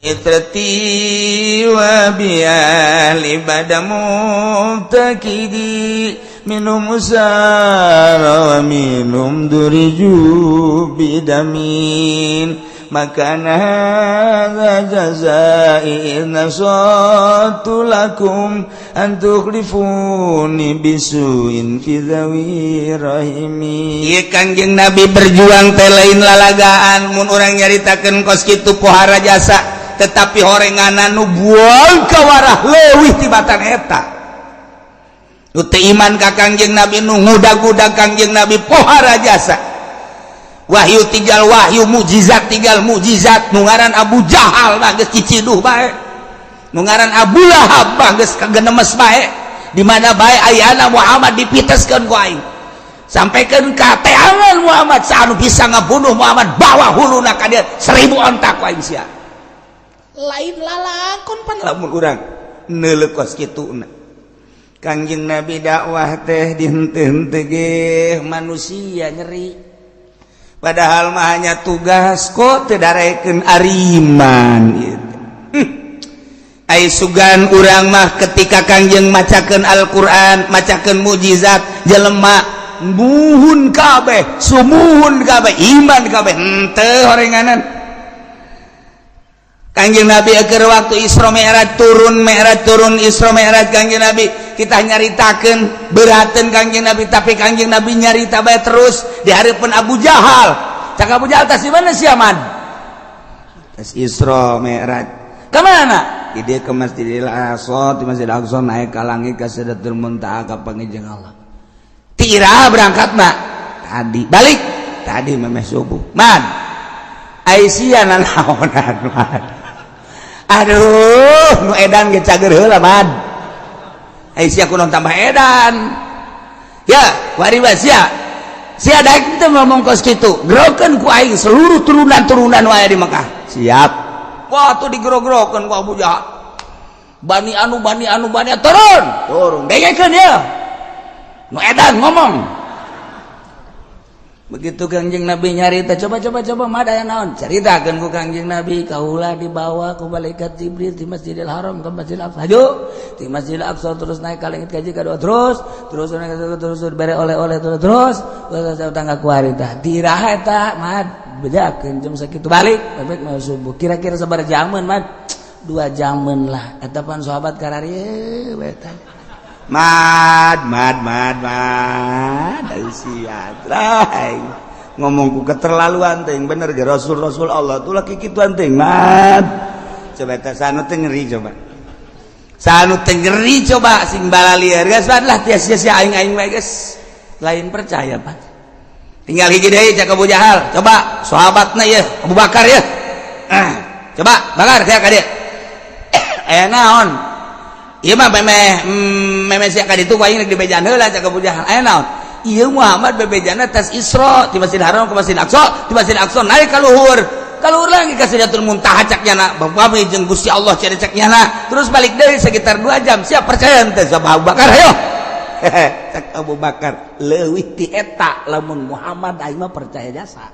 Itrati wa biali bada mubtakidi minum usara wa minum duriju bidamin maka hadza jazai in nasatu lakum an tukhlifuni bisuin fi dhawi rahimi. Ieu Kangjeng Nabi berjuang teh lain lalagaan. Mun urang nyaritakeun kos kitu pohara jasa, tetapi horenganan nu buang kawarah leuwih tibatan eta. Nu teu iman ka Kangjeng Nabi, nu ngudag-udag Kangjeng Nabi, pohara jasa. Wahyu tinggal wahyu, mukjizat tinggal mukjizat. Nu ngaran Abu Jahal mah geus ciciduh bae, nu ngaran Abu Lahab mah geus kagenemes bae. Di mana bae ayana Muhammad dipiteskeun ku aing, sampaikan ka teangan Muhammad. Saanu bisa ngabunuh Muhammad, bawa huluna ka dieu, 1000 onta ku aing sia. Lain lalakon pan lamun urang neuleuh kos kituna. Kangjeng Nabi dakwah teh dihenteu-henteu ge manusia nyeri, padahal mah hanya tugas kok teu darekeun ariman gitu. Ai sugan urang mah ketika Kangjeng macakeun Al-Qur'an, macakeun mukjizat, jelema muhun kabeh, sumuhun kabeh, iman kabeh. Henteu horenganan. Kangjeng Nabi keur waktu Isra Mi'raj turun, Mi'raj turun, Isra Mi'raj, Kangjeng Nabi kita nyaritakeun berateun Kangjeng Nabi, tapi Kangjeng Nabi nyarita bae terus di hareupeun Abu Jahal. Cak Abu Jahal, "Tas di mana sia, Man?" "Tas Isra Mi'raj." "Ke mana?" "Di dieu, ke Masjidil Aqsa, di Masjid Aqsa naik ka langit, ka Sidratul Muntaha, ka panggih Allah." "Ti iraha berangkat, Mak?" "Tadi." "Balik?" "Tadi memeh subuh." "Man, ai sia nanaonan, Man?" "Aduh, nu edan ge cager heula, Man. Ai sia kunaon tambah edan ya? Wari mah sia sia daek teu ngomong kos kitu, grokeun ku aing seluruh turunan-turunan wae di Mekah." "Siap." Wah, tuh digrog-grokeun ku Abu Jahal. Bani anu, bani anu, bani turun turun, dengekeun ya, nu edan ngomong. Begitu Kangjeng Nabi nyarita, "Coba, coba, coba, mah aya naon?" Caritakeun ku Kangjeng Nabi, "Kaula dibawa ku malaikat Jibril di Masjidil Haram ke Masjidil Aqsa. Hayu di Masjidil Aqsa, terus naik ka langit kaji kadua, terus terus naik, terus terus bere oleh-oleh, terus terus terus tangga kuari. Tah di iraha eta, Mad?" "Bejakeun jam sakitu, balik balik mau subuh." "Kira-kira sabaraha jaman, Mad?" "2 jaman lah." Eta pan sahabat kararieu bae. Mad, mad, mad, mad, sia ngomongku keterlaluan teh. Bener ge rasul rasul Allah tuh laki kituan teh, Mad. Coba teh sanu teh nyeri, coba sanu teh nyeri, coba sing balalieur geus lah tia sia aing aing bae geus lain percaya. Pak, tinggal hiji deui. Cak Abu Jahal, "Coba sahabatna ya, Abu Bakar ya. Ah, coba Bakar sia ka dieu, aya naon?" "Ieu mah memeh memeh sia ka ditu ku aing rek dibejaan heula." Cak Abu Jahal, "Aya naon?" "Ieu Muhammad bebejana tas Isra di Masjid Haram ke Masjid Aqsa, di Masjid Aqsa naik ka luhur, ka luhur lagi ka Sidratul Muntaha, cak nyana bami jeung Gusti Allah cenah cak nyana, terus balik deui sekitar 2 jam. Siap percaya henteu?" Abu Bakar, "Ayo." Cak Abu Bakar, "Leuwih ti eta lamun Muhammad, aing mah percaya jasa.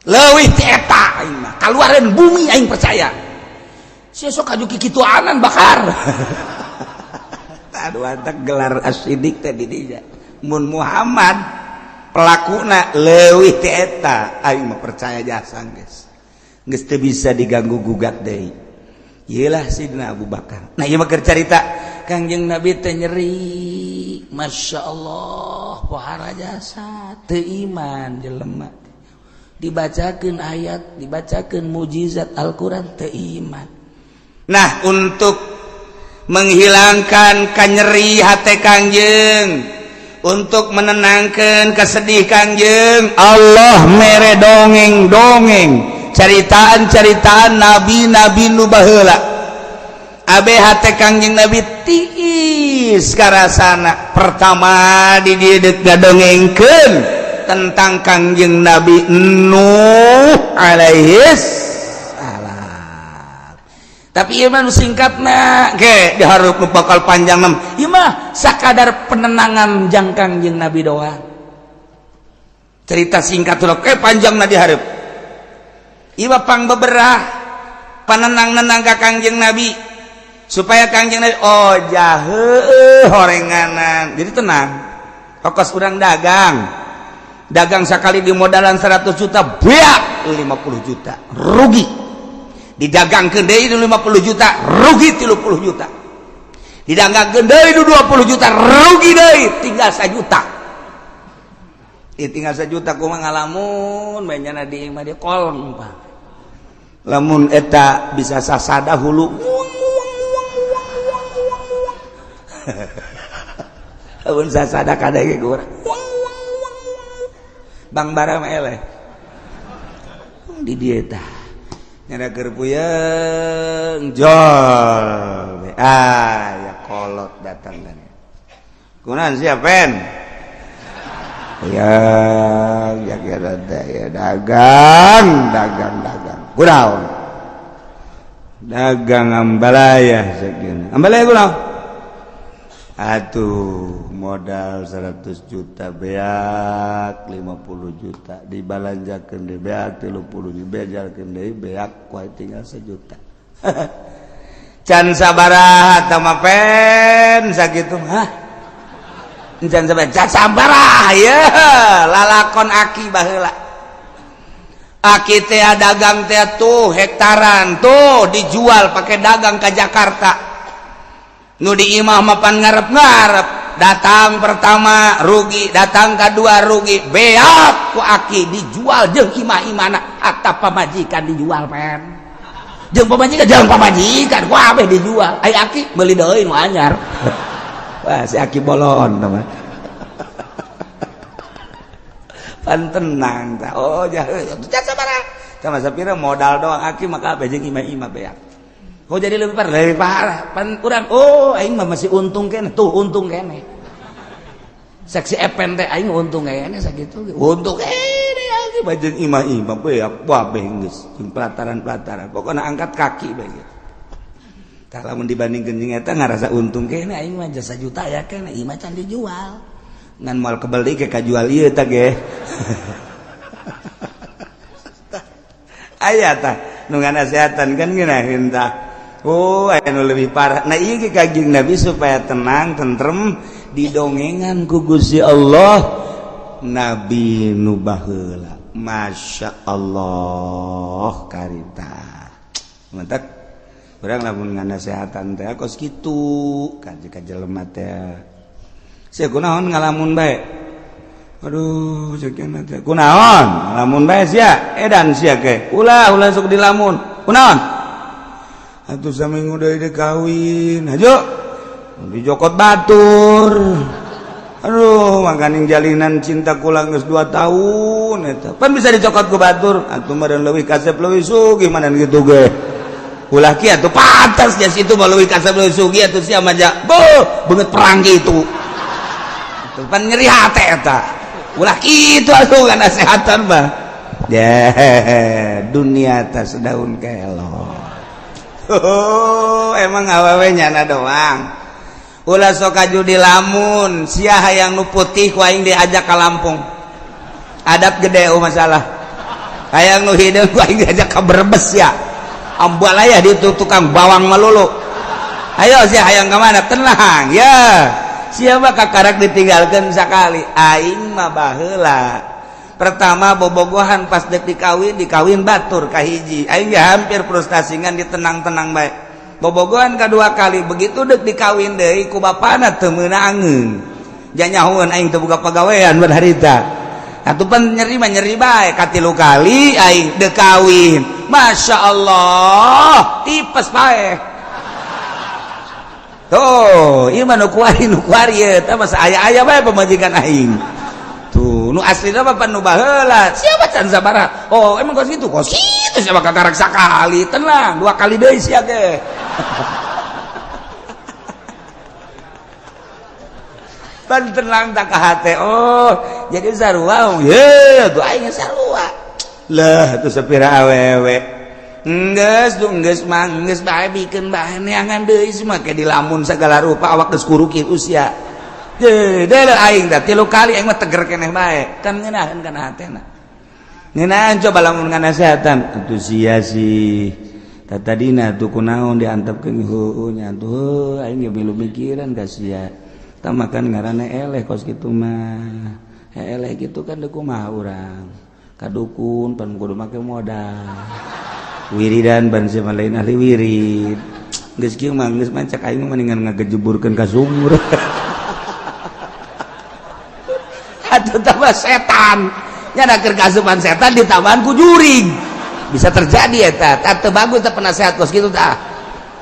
Leuwih ti eta, aing mah kaluareun bumi aing percaya." Sia sok aju kikituanan, Bakar. Aduh, antak gelar as-siddiq teh di dinya. Mun Muhammad pelakuna leuwih ti eta, aing mah percaya jasa geus. Geus teu bisa diganggu gugat deui. Iyalah Sidina Abu Bakar. Nah, ieu mah keur carita Kangjeng Nabi teh nyeri. Masya Allah, pohara jasa teu iman jelema. Dibacakeun ayat, dibacakeun mujizat Al-Qur'an, teu iman. Nah, untuk menghilangkan kanyeri hati Kangjeng, untuk menenangkan kesedih Kangjeng, Allah mere dongeng-dongeng, ceritaan-ceritaan nabi-nabi nu baheula. Abe hate Kangjeng Nabi tiis karasana. Pertama di dieu ngadongengkeun tentang Kangjeng Nabi Nuh alaihis salam. Tapi ieu mah nu singkatna ge dihareup nu bakal panjang mah. Ieu mah sakadar penenangan jang Kangjeng Nabi doang. Cerita singkat tuh kayak panjang na dihareup. Ieu mah pang beberah. Panenang-nenang ka Kangjeng Nabi supaya Kangjeng Nabi, oh jahe horenganan, jadi tenang. Kos urang dagang, dagang sekali di modalan 100 juta, beak 50 juta rugi. Didagangkeun deui 50 juta, rugi 30 juta. Didagangkeun deui 20 juta, rugi deui, tinggal 1 juta. Tinggal 1 juta kumaha ngalamun bae nyana di imah dia kolong, Pak. Lamun eta bisa sasada hulu, lamun sasada kadege urang Bang bara mah eleh di dieu tah nyana keur puyeng jol. Ah ya, kolot datang kan kunaon sia pen ya ya ya ya, dagang dagang dagang kunaon dagang ambalaya sekian ambalaya kunaon atuh modal 100 juta beak 50 juta dibalanjakeun deui beak 30 dibejalkeun deui beak kuai tinggal 1 juta. Can sabaraha tah mah pen sakitu hah can sabaraha, can sabaraha ye lalakon aki baheula. Aki teh dagang teh tuh hektaran tuh dijual pakai dagang ke Jakarta. Nu di imah mapan ngarep-ngarep, datang pertama rugi, datang kedua rugi, beak ku aki dijual jeung imah-imahna, atap pamajikan dijual pen jeung pamajikan, jeung pamajikan ku abeh dijual. Ai aki meuli deui nu anyar. Wah si aki bolon teman pan tenang tah. Oh jahe sabaraha sama sapira modal doang aki maka abeh jeung imah-imah beak. Oh jadi lebih parah, lebih parah. Pan kurang. Oh, aing mah masih untung kene. Tuh untung kene. Saksi epen teh aing untung kene sakitu. Untung kene aki bajeng imah-imah beak kabeh geus jeung pelataran-pelataran. Pokona angkat kaki bae gitu. Tah lamun dibandingkeun jeung eta ngarasa untung kene aing mah jasa juta ya kene imah can dijual. Ngan moal kebel deui ke kajual ieu tah ge. Aya tah nu nganasehatan kan ngeunaheun tah. Oh, aya nu lebih parah. Nah, ieu ge Kangjeng Nabi supaya tenang, tentrem didongengan ku Gusti Allah Nabi nu baheula. Masya Allah karita. Mantak urang lamun nganasehatan teh kos kitu ka jelema teh. Sia kunaon ngalamun bae? Aduh, ceuk teh. Kunaon? Ngalamun bae sia? Edan sia ke. Ulah ulah sok dilamun. Kunaon? Atuh saminggu deui dek kawin. Hajo. Dijokot batur. Aduh, makaning jalinan cinta kula geus 2 tahun eta. Pan bisa dicokot ku batur. Atuh meureun leuwih kasep leuwih sugih mana kitu ge. Ulah kieu atuh pantas nya situ mah leuwih kasep leuwih sugih atuh sia mah ja. Beuh, beungeut perang kitu. Atuh pan nyeri hate eta. Ulah kitu atuh ngasehatan mah. Ya, dunia atas daun kelor. Oh, emang awewe nyana doang. Ulah sok kaju di lamun, sia hayang nu putih ku aing diajak ka Lampung. Adab gede oh masalah. Hayang nu hideung ku aing diajak ka Brebes ya. Ambalaya di tukang bawang melulu. Ayo sia hayang ka mana? Tenang ya. Sia mah kakarak ditinggalkeun sakali. Aing mah baheula. Pertama bobogohan pas dek dikawin, dikawin batur kahiji. Aing ge hampir frustasi ngan ditenang-tenang bae. Bobogohan kedua kali begitu dek dikawin deui ku bapana teu meunangeun. Janyahoeun aing teu boga pagawean ban harita. Atuh pan nyeri mah nyeri bae katilu kali aing dek kawin. Masya Allah, tipes bae. Tuh, ieu mah nu kuari ieu tah masa aya-aya bae pamajikan aing. Tuh, nu aslina mah pan nu baheula. Siapa can sabaraha? Oh, emang kos kitu? Kos kitu siapa kakarak sakali. Tenang, 2 kali deui sia ge. Pan tenang tak ka hate. Oh, jadi sarua. Ye, tuh aing sarua. Lah, tuh sapira awewe. Enggeus, tuh enggeus mah enggeus bae bikeun bae neangan deui semua ke dilamun segala rupa awak geus kuruki usia. Deh, aing dah 3 kali aing mah teger keneh bae. Kan ngeunaheun kana hatena. Ngeunaheun coba lamun nganasehatan atuh sia sih. Tah tadina tuh kunaon diantepkeun heueuh nya tuh aing ge milu mikiran ka sia. Tah makan ngaranna eleh kos kitu mah. Eleh kitu kan deuk kumaha urang. Ka dukun pan kudu make modal. Wiridan ban sia lain ahli wirid. Geus kieu mah geus mah cek aing mah mendingan ngagejeburkeun ka sumur. Atuh tambah setan. Nya da keur kasupan setan ditambahan ku jurig. Bisa terjadi eta. Tah teu bagus teh penasehat kos kitu tah.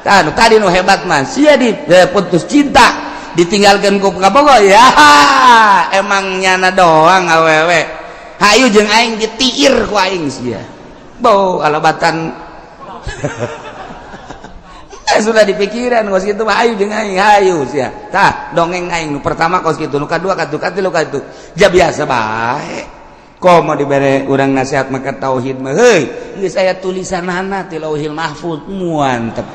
Tah nu tadi nu hebat mah sia di putus cinta ditinggalkeun ku kabogoh ya emang nyana doang awewe. Hayu jeung aing ditiir ku aing sia. Bau alabatan. Sudah dipikiran kos kitu mah hayu jeung aing hayu sia. Tah dongeng aing nu pertama kos kitu, nu kadua katuh katilu katuh. Ja biasa bae. Komo dibere urang nasihat maka tauhid mah heuy geus aya tulisanana ti Lauhil Mahfuz muantep.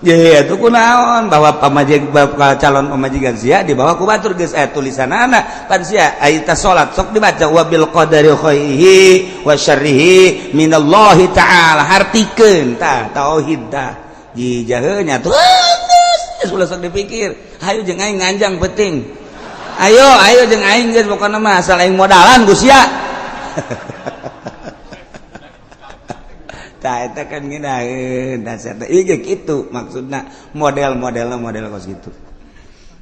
Ye atuh kunaon bahwa pamajik calon pamajikan sia dibawa ku batur geus aya tulisanana pan sia aya ta salat sok dibaca wabil qadari khairihi wa syarrihi minallahi ta'ala hartikeun tah tauhid tah jijaheunya tuh geus ulah sok dipikir hayu jeung aing nganjang penting ayo ayo jeung aing geus pokona mah asal aing modalan ku sia. Tah eta kan ngeunaheun nasihat ieu ge kitu maksudna model-modelna model kos kitu.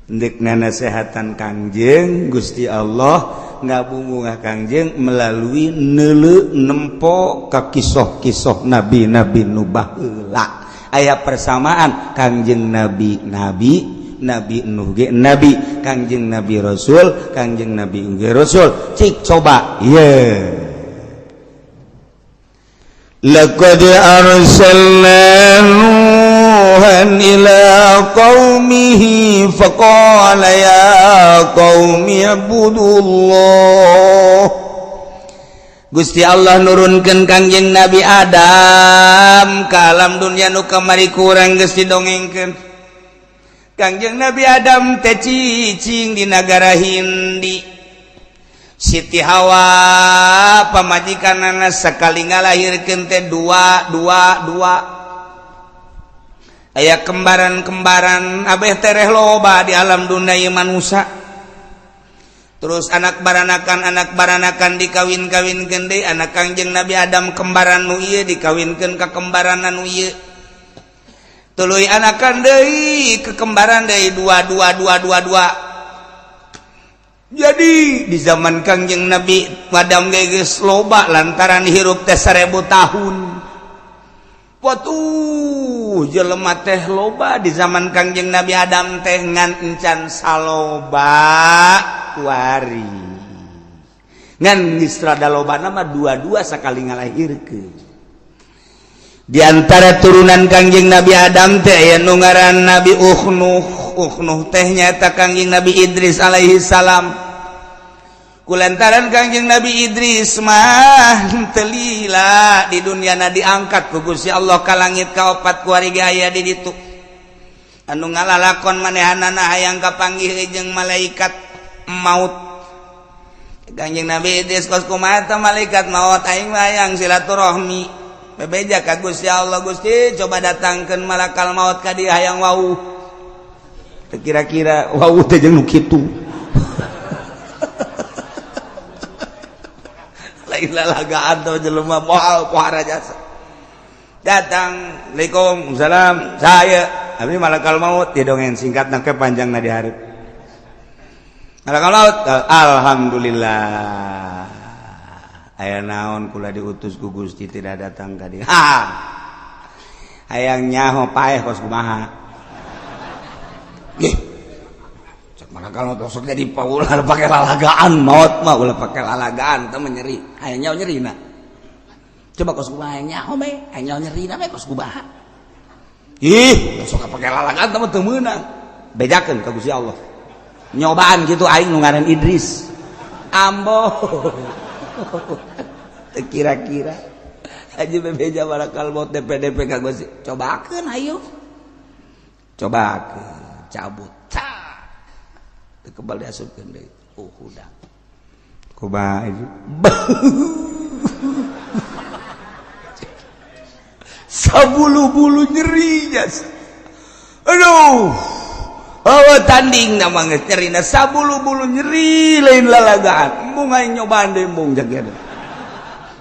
Ndek nasehatan Kangjeng Gusti Allah ngabungah Kangjeng melalui neuleu nempo ka kisoh-kisoh nabi-nabi nu baheula. Aya persamaan Kangjeng Nabi nabi, Nabi Nuh ge nabi, Kangjeng Nabi Rasul, Kangjeng Nabi ge Rasul. Cik coba ye. Laqad arsalna Nuhan ila qaumihi faqala ya qaumi ibudullah. Gusti Allah nurunkeun Kangjeng Nabi Adam ka alam dunya nu kamari kurang geus didongengkeun. Kangjeng Nabi Adam teh cicing di nagara Hindi. Siti Hawa pamajikanana sakali ngalahirkeun teh dua dua dua. Aya kembaran-kembaran abeh tereh loba di alam dunia ieu manusa. Terus anak baranakan dikawin-kawinkeun deui anak Kangjeng Nabi Adam kembaran nu ieu dikawinkeun ka kembaran nu ieu. Tuluy anakan deui ke kembaran deui dua dua dua dua dua. Jadi di zaman Kangjeng Nabi Adam geus loba lantaran hirup teh 1000 tahun. Watuh jelema teh loba di zaman Kangjeng Nabi Adam teh ngan encan saloba kuari. Ngan geus rada lobana mah dua-dua sakali ngalahirkeun. Di antara turunan Kangjeng Nabi Adam teh aya nu ngaran Nabi Ukhnuh. Ukhnuh teh nyaeta Kangjeng Nabi Idris alaihi salam. Kulantaran Kangjeng Nabi Idris mah teu lila di dunyana diangkat ku Gusti Allah ka langit kaopat kuari ge aya di ditu. Anu ngalalakon manehanana hayang kapanggih jeung malaikat maut. Kangjeng Nabi Idris kos kumaha teh malaikat maut aing mah hayang silaturahmi. Bebeja ka Gusti Allah, Gusti coba datangkeun malakal maut ka dieu hayang wau. Teu kira-kira wau teh jeung nu kitu. Lain lalagaan teh jelema moal pohara jasa. Datang, Assalamualaikum, salam, saya abdi malakal maut didongeng singkat nangke panjangna di hareup. Malakal maut, alhamdulillah. Aya naon kula diutus ku Gusti tidak datang ka dieu. Ha. Hayang nyaho paeh kos kumaha. Ih. Cek malakal maut sok jadi paulah pake lalagaan maut mah ulah pake lalagaan teh nyeri. Hayang nyaho nyerina. Coba kos kumaha hayang nyaho bae, hayang nyaho nyerina bae kos kumaha. Ih, sok pake lalagaan teh teu meunang. Bejakeun ka Gusti Allah. Nyobaan kitu aing nu ngaran Idris. Ambo. Kira-kira aja bebeja malakal maut DPDP ka Gusti. Cobakeun ayo. Cobakeun, cabut. Teu kebal diasupkeun deui. Oh, udah. Kumaha itu? Sabulu-bulu nyeri jas. Aduh. Oh, tanding nama geus nyerina sabulu-bulu nyeri lain lalagaan. Embung aing nyobaan deui embung jaga.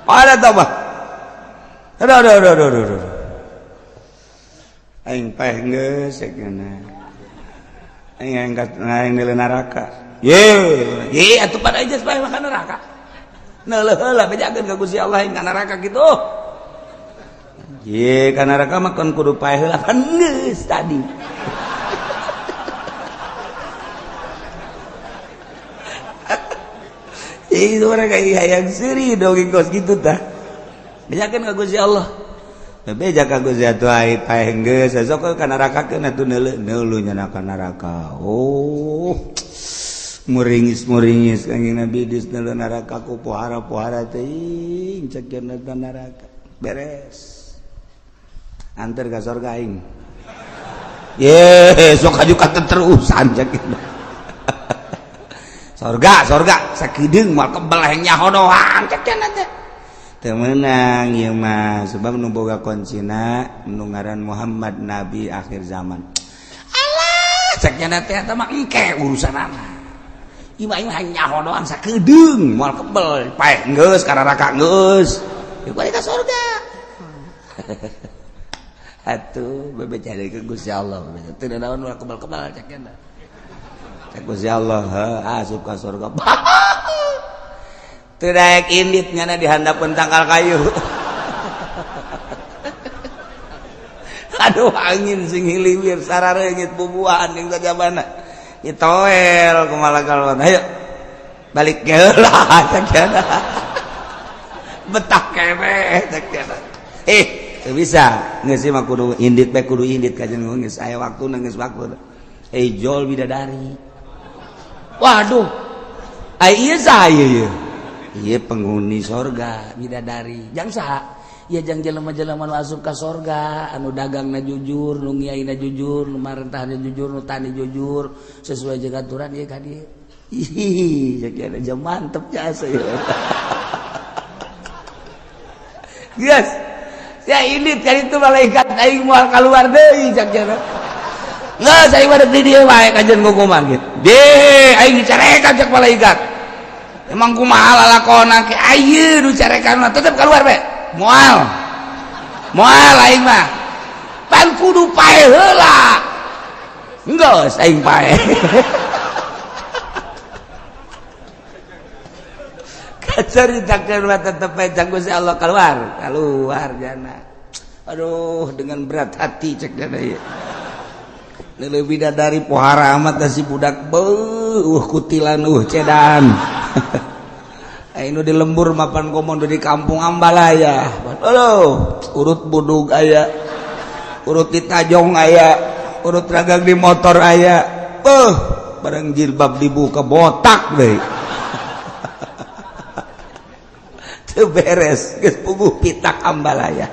Ada tambah. Aduh aduh aduh aduh aduh. Aing paeh geus cenah. Aing angkat aing nilai neraka. Ye, ye atuh pada aja paeh makan neraka. Neuleuh heula bejakeun ka Gusti Allah aing ka neraka kitu. Ye, ka neraka mah kan kudu paeh heula kan geus tadi. Itu mereka hayang seuri dongeng kos kitu tah. Bejakeun ka Gusti Allah. Beja ka Gusti atuh ai paeh geus sok ka neraka keun atuh neuleuh neuleuh nya ka neraka. Oh. Muringis-muringis Kangjeng Nabi Idris neuleuh neraka ku pohara-pohara teuing cek neraka. Beres. Anter ka sorga aing. Ye, sok aju kateterusan cek. Sorga, sorga, sakedeung moal kebel hayang nyaho doang cek cenah teh. Teu meunang ieu mah sebab nu boga kuncina nu ngaran Muhammad nabi akhir zaman. Alah, cek cenah teh eta mah engke urusanana. Ieu mah hayang nyaho doang sakedeung moal kebel paeh geus ka neraka geus. Ieu balik ka sorga. Atuh bebeja deui ka Gusti Allah, teu naon moal kebel-kebel cek cenah. Gusti Allah asup ka surga. Teu daek indit ngana di handapeun tangkal kayu. Aduh angin sing hiliwir sarareungit bubuahan jeung sajabana. Itoel kumaha kalon. Ayo balik heula cek cenah. Betah keneh cek cenah. Teu bisa. Geus mah kudu indit bae kudu indit kajen geus aya waktuna geus waktu. Jol bidadari. Waduh, iya saya ya. Iya penghuni sorga bidadari. Jang saha? Ya jang jelema-jelema nu asup ka sorga, anu dagangna jujur, nu ngiaina jujur, nu marentahna jujur, nu tani jujur, sesuai jeung aturan ieu ka dieu. Ih, jadi aja mantep jasa ya. Geus. Ya ini kali itu malaikat aing moal kaluar deui cak cenah. Nggak, saya mah di dieu wae kajen kukuman gitu. Deh, aing dicarekan cek malaikat. Emang kumaha lalakona ke ayeuna nu carekan mah tetep keluar bae. Moal. Moal aing mah. Pan kudu pae heula. Geus aing pae. Kacaritakeun mah tetep bae cek Gusti Allah keluar, keluar jana. Aduh, dengan berat hati cek jana ieu. Lebih dari pohara amat si budak beuh kutilan cedan. Ayo di lembur mapan komodo di kampung Ambalaya. Aduh, urut budug aya, urut di tajong aya, urut ragang di motor aya. Beuh, bareng jilbab dibuka botak deui. Teu beres, geus puguh pitak Ambalaya.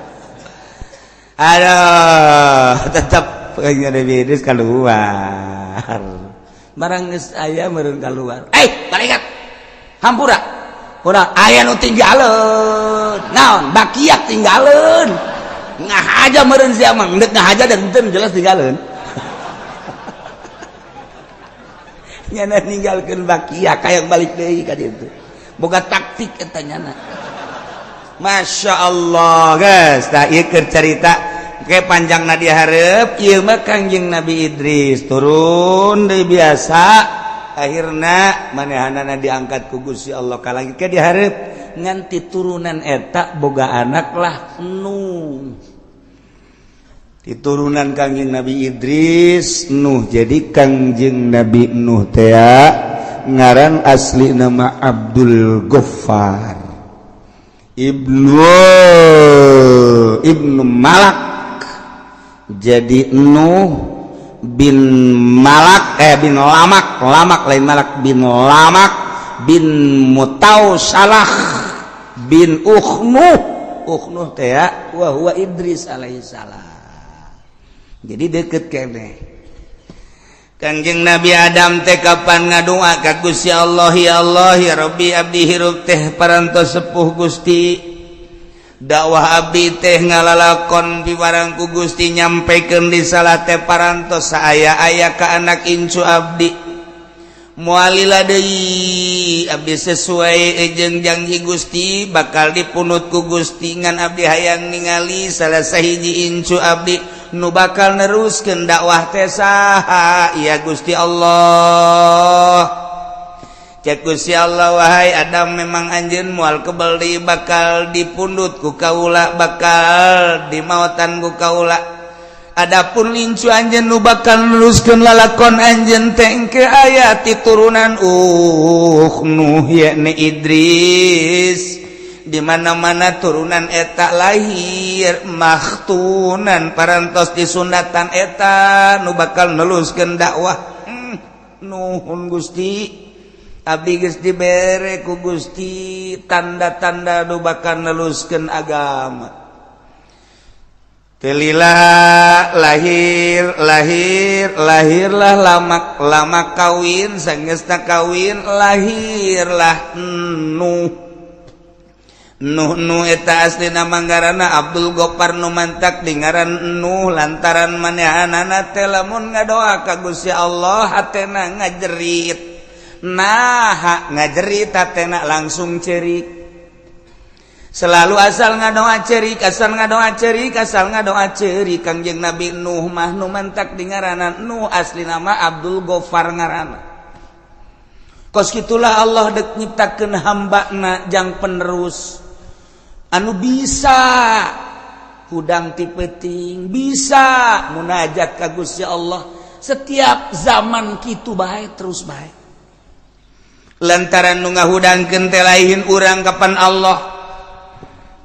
Aduh, tetep pengen Nabi Idris keluar. Barang geus aya meureun keluar. Eh, malaikat. Hampura. Urang aya nu tinggaleun. Naon? Bakiak tinggaleun. Ngahaja meureun sia mah, endek ngahaja dan henteu jelas tinggaleun. Nyana ninggalkeun bakiak hayang balik deui ka ditu. Boga taktik eta nyana. Masya Allah, guys. Tah ieu keur carita oke panjang na dihareup ieu mah Kangjeng Nabi Idris turun deui biasa akhirna manehanana diangkat ku Gusti Allah ka langit ke dihareup nganti turunan eta boga anak lah Nuh. Diturunan Kangjeng Nabi Idris Nuh. Jadi Kangjeng Nabi Nuh teh ngaran asli nama Abdul Ghaffar Ibnu Malak. Jadi Nuh bin Malak bin Lamak, Lamak lain Malak, bin Lamak bin Mutausalah bin Ukhnuh. Ukhnuh teh wa huwa Idris alaihi salam. Jadi deket keneh. Kangjeng Nabi Adam teh kapan ngadua ka Gusti Allah, ya Allah ya Rabbi abdi hirup teh parantos sepuh Gusti. Dakwah abdi teh ngalalakon piwarang ku Gusti, nyampaikan risalah teh parantos saaya-aya ka anak incu abdi. Moal lila deui, abdi sesuai jeung janji Gusti bakal dipundut ku Gusti, ngan abdi hayang ningali salah sahiji incu abdi nu bakal neruskeun dakwah teh saha ya, Gusti Allah? Cek Gusti Allah, "Wahai Adam, memang anjeun moal kebel deui, bakal dipundut ku kaula, bakal dimautan ku kaula. Adapun incu anjeun nu bakal neruskeun lalakon anjeun teh engke aya ti turunan Nuh, yakni Idris. Di mana-mana turunan eta lahir makhtunan, parantos disunatan, eta nu bakal neruskeun dakwah." Nuhun, Gusti, abdi geus dibere ku Gusti tanda-tanda nu bakal neruskeun agama. Teu lila lahir lahir lahirlah Lamak. Lamak kawin, sangesna kawin lahirlah Nuh. Nuh nu eta asli nama ngaranna Abdul Gopar, nu mantak dingaran Nuh lantaran manehanana teh lamun ngadoa ka Gusti Allah hatena ngajerit. Nah, ngajerit hatena langsung cerik selalu, asal ngadoa cerik, asal ngadoa cerik, asal ngadoa cerik. Kangjeng Nabi Nuh mah nu mantak dingaranan Nuh, asli nama Abdul Gofar ngaranna. Kos gitulah Allah dek nyiptakeun hambana jang penerus anu bisa hudang ti peuting, bisa munajat ka Gusti Allah setiap zaman, kitu bae terus bae, lantaran nu ngahudangkeun teh lain urang, kapan Allah.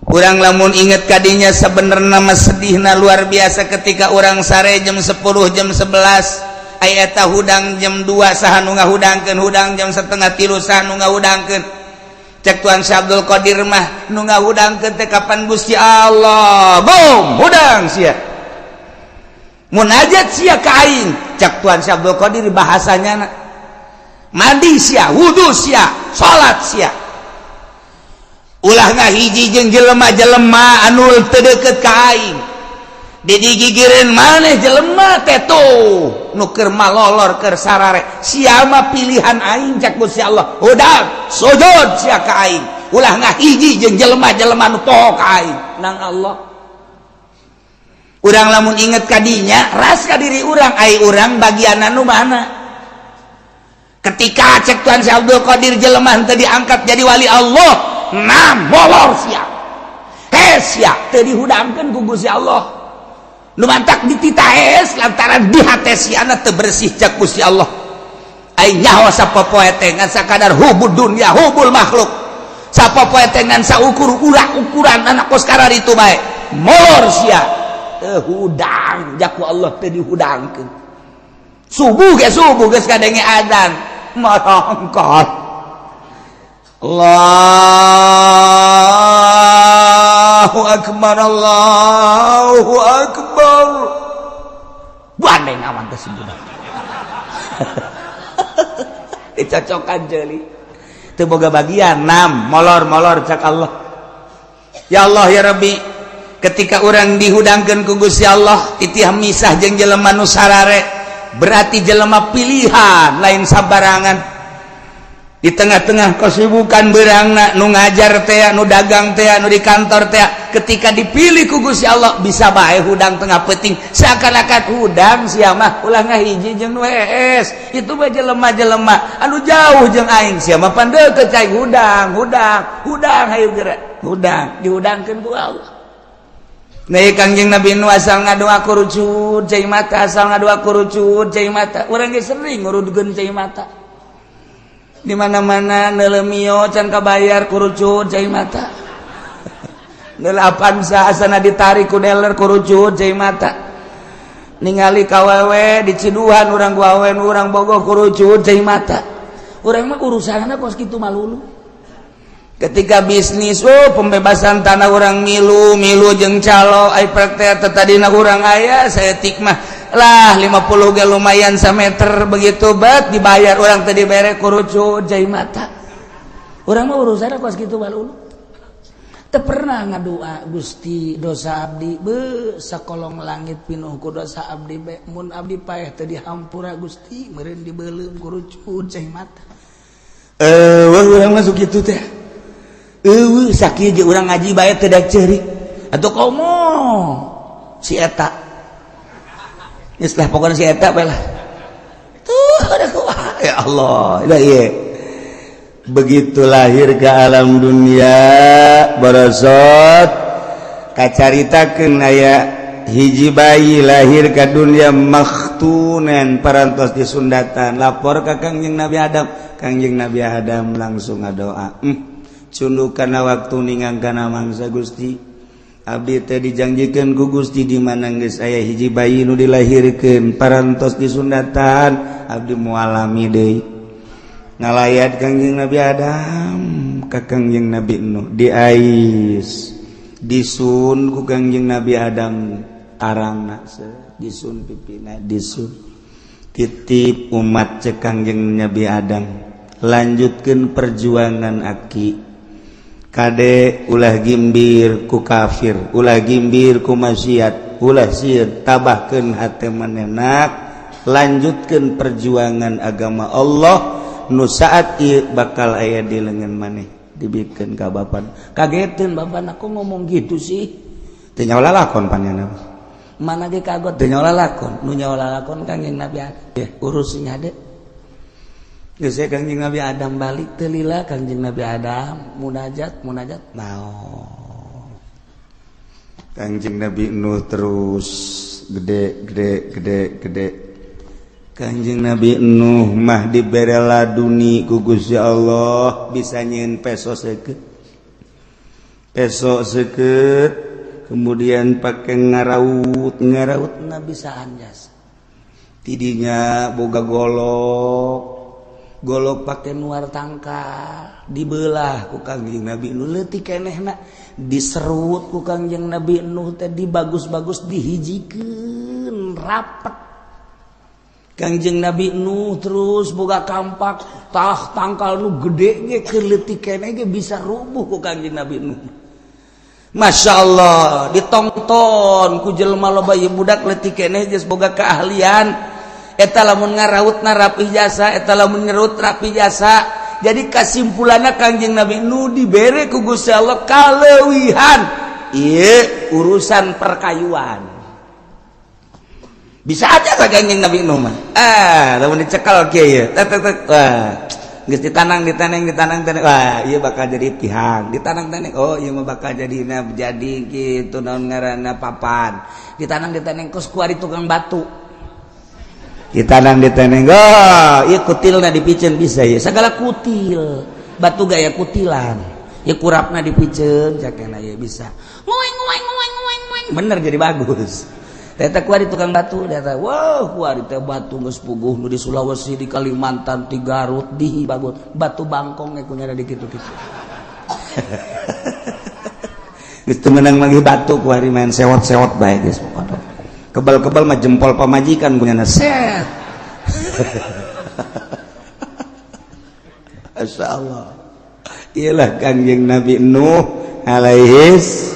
Urang lamun inget kadinya sebenarnya mah sedihna luar biasa. Ketika urang sare jam 10, jam 11, aya eta hudang jam 2, saha nu ngahudangkeun? Hudang jam 2.30, saha nu ngahudangkeun? Cek Tuan Syekh Abdul Qadir mah nu ngahudangkeun teh kapan Gusti Allah. Bom hudang sia, munajat sia ka aing, cek Tuan Syekh Abdul Qadir bahasanya. Mandi sia, wudu sia, salat sia, ulah ngahiji jeung jelema-jelema anu teu deukeut ka aing. Digigireun maneh jelema teh tuh nu keur malolor, keur sarare, sia mah pilihan aing, cek Gusti Allah. Hudang, sujud sia ka aing, ulah ngahiji jeung jelema-jelema nu poho ka aing nang Allah. Urang lamun inget kadinya ras ka diri urang, ai urang bagian anu mana? Ketika cek Tuan Syekh Abdul Qadir jelema teu diangkat jadi wali Allah, nah molor sia, hes sia, teu dihudangkeun ku Gusti Allah. Nu mantak dititah hes lantaran di hate siana teu bersih, cek Gusti Allah. Ai nyaho sapopoe teh ngan sakadar hubud dunya, hubul makhluk, sapopoe teh ngan saukur urak ukuran anak kos itu bae. Molor sia, teu hudang jaku Allah, teu dihudangkeun. Subuh ge, subuh geus kadenge adzan marangkat, Allahu akbar, Allahu akbar, gandeng awan teh si budak, dicocokan jeli teu boga bagian. Nam molor molor, cak Allah. Ya Allah, ya Rabbi, ketika orang dihudangkeun ku Gusti Allah titih misah jeung jelema nu sarare, berarti jelema pilihan, lain sabarangan. Di tengah-tengah kesibukan berangna, nu ngajar teh, nu dagang teh, nu di kantor teh, ketika dipilih ku Gusti Allah bisa bae hudang tengah peuting, seakan-akan hudang sia mah, ulah ngahiji jeung nu hees, itu mah jelema-jelema anu jauh jeung aing, sia mah pan deukeut cai, hudang hudang hudang, hayu geura hudang. Dihudangkeun ku Allah. Nah, Kangjeng Nabi nu asal ngadoa kurucut cai mata, asal ngadoa kurucut cai mata. Urang ge sering ngurudkeun cai mata. Di mana-mana neuleuh Mio can kabayar, kurucut cai mata. Neuleuh Avanza asana ditarik ku dealer, kurucut cai mata. Ningali kawewe di ciduhan urang, ku awewe urang bogoh, kurucut cai mata. Urang mah urusanna kos kitu malulu. Ketika bisnis, oh, pembebasan tanah urang milu milu jeung calo, ai praktek tadina urang aya saeutik mah lah, 50 ge lumayan sameter. Begitu bet dibayar urang tadi bere, kurucut cai mata. Urang mah urusanna kos kitu malulu. Teu pernah ngadua, "Gusti, dosa abdi be sakolong langit pinuh ku dosa abdi be, mun abdi paeh teu dihampura Gusti, meureun dibeuleum ku rucun cai mata." Eh, urang masuk kitu teh. Eueuh, sakieu ge urang ngaji bae teu daek ceurik. Atuh komo si eta. Geus lah, pokona si eta bae lah. Tuh ada kumaha, ya Allah. Dah ieu. Begitu lahir ke alam dunia, borosot kacaritakeun aya hiji bayi lahir ke dunia makhtunan, parantos disundatan. Lapor ka Kangjeng Nabi Adam. Kangjeng Nabi Adam langsung ngadoa, cunduk kana waktu ningang kana mangsa, "Gusti, abdi teh dijanjikeun ku Gusti di mana geus aya hiji bayi nu dilahirkeun parantos disundatan, abdi moal lami deui." Ngalayat Kangjeng Nabi Adam ka Kangjeng Nabi Nuh, diais, disun ku Kangjeng Nabi Adam tarangna, disun pipina, disun. "Titip umat," cek Kangjeng Nabi Adam, "lanjutkan perjuangan aki. Kade, ulah gimbir ku kafir, ulah gimbir ku maksiat, ulah sieun, tabahkeun hate manehna, lanjutkan perjuangan agama Allah nu saat ieu bakal aya di lengan maneh." Dibikeun ka bapak. Kageteun bapak, "Aku ngomong gitu sih?" Teu nyaho lalakon panjana mana ge kagot, teu nyaho lalakon. Nu nyaho lalakon Kangjeng Nabi Adam. Ya, urus hade. Geus, Kangjeng Nabi Adam balik. Teu lila Kangjeng Nabi Adam munajat, munajat, naon. Kangjeng Nabi Nuh terus gede, gede, gede, gede. Kanjeng Nabi Nuh mah dibere laduni ku Gusti Allah, bisa nyieun peso seukeut, peso seukeut, kemudian pakai ngaraut, ngaraut na bisa anjas. Tidinya boga golok, golok pakai nuar tangkal, dibelah ku Kangjeng Nabi Nuh leutik kenehna, diserut ku Kangjeng Nabi Nuh teh, dibagus-bagus, dihijikeun rapet. Kangjeng Nabi Nuh terus boga kampak, tah tangkal nu gede ge, keur leutik keneh ge bisa rubuh ku Kangjeng Nabi Nuh. Masya Allah, ditonton ku jelema loba. Ieu budak leutik keneh geus boga keahlian eta, lamun ngarautna rapi jasa, eta lamun nyerut rapi jasa. Jadi kasimpulanna, Kangjeng Nabi Nuh dibere ku Gusti Allah kaleuwihan ieu urusan perkayuan. Bisa aja tak Kangjeng Nabi Nuh mah. Ah, lamun dicekal kieu ye, tek tek tek, wah, geus ditanang, ditanang, ditanang, tanang, wah, ieu bakal jadi tihang. Ditanang tanang, oh, ieu mah bakal jadi jadi gitu, naon ngaranna, papan. Ditanang, ditanang, kos kuari tukang batu. Ditanang, ditanang, oh, ieu kutilna dipiceun bisa ya, segala kutil batu gaya kutilan ya, kurapna dipiceun cakena ya bisa ngueng ngueng ngueng ngueng ngueng, bener jadi bagus. Eta kuari tukang batu, data, wow, kuari teh batu geus puguh nu di Sulawesi, di Kalimantan, di Garut, di bagus. Batu bangkong ge kunyana di kitu-kitu. Geus teu meunang manggih batu kuari, main sewot-sewot bae geus pokona. Kebal-kebal mah jempol pamajikan kunyana set. Masya Allah. Iyalah Kangjeng Nabi Nuh alaihis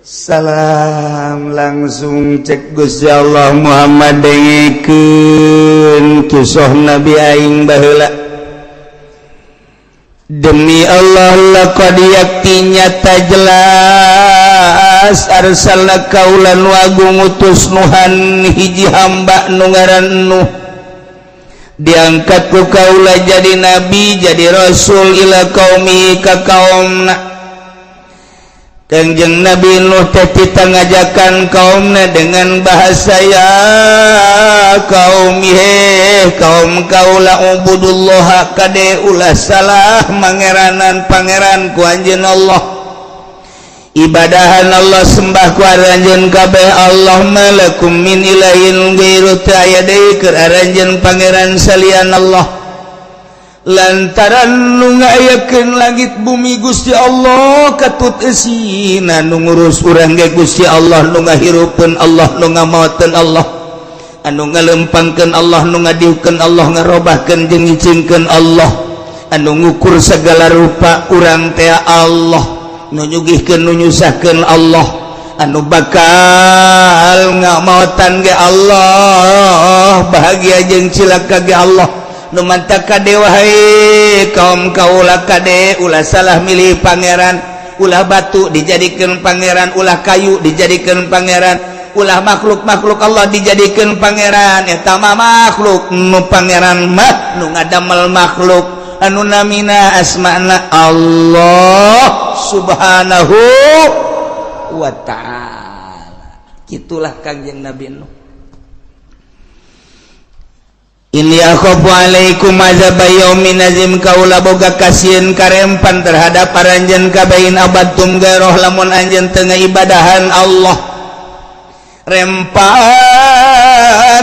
salam. Langsung cek Gusti Allah, "Muhammad, dengekeun kisah Nabi aing baheula. Demi Allah, laqad, yakti nyata jelas, arsalna, kaula nu agung ngutus, Nuhan, hiji hamba nu ngaran Nuh, diangkat ku kaula jadi nabi, jadi rasul, ila qaumi, ka kaumna." Kangjeng Nabi Nuh teh ngajakan kaumna dengan bahasa, "Ya kaum, he kaum kaula, ubudullah, kade ulah salah mangeranan pangeran ku anjeun Allah, ibadahan Allah, sembah ku aranjeun kabeh Allah. Malakum min ilahin ghairu, teu aya deui keur aranjeun pangeran salian Allah, lantaran nu ngayakeun langit bumi Gusti Allah katut eusina, nu ngurus urang ge Gusti Allah, nu ngahirupeun Allah, nu ngamaoteun Allah, anu ngalempangkeun Allah, nu ngadiukeun Allah, ngarobahkeun jeung ngicingkeun Allah, anu ngukur segala rupa urang teh Allah. Nu nyugihkeun, nu nyusahkeun Allah, anu bakal ngamautan ge Allah, bahagia jeung cilaka ge Allah. Nu mantak kade, wahai kaum kaula, kade ulah salah milih pangeran. Ulah batu dijadikan pangeran, ulah kayu dijadikan pangeran, ulah makhluk-makhluk Allah dijadikan pangeran. Eta mah makhluk. Nu pangeran mah nu ngadamel makhluk, anu namina asmana Allah Subhanahu wa Ta'ala. Itulah Kangjeng Nabi Nuh. Inni akhafu alaikum azab yaumin azim. Kaula boga kasieun karempan terhadap aranjeun kabeh, in abadtum gairoh, lamun anjeun teu ibadahan Allah, rempan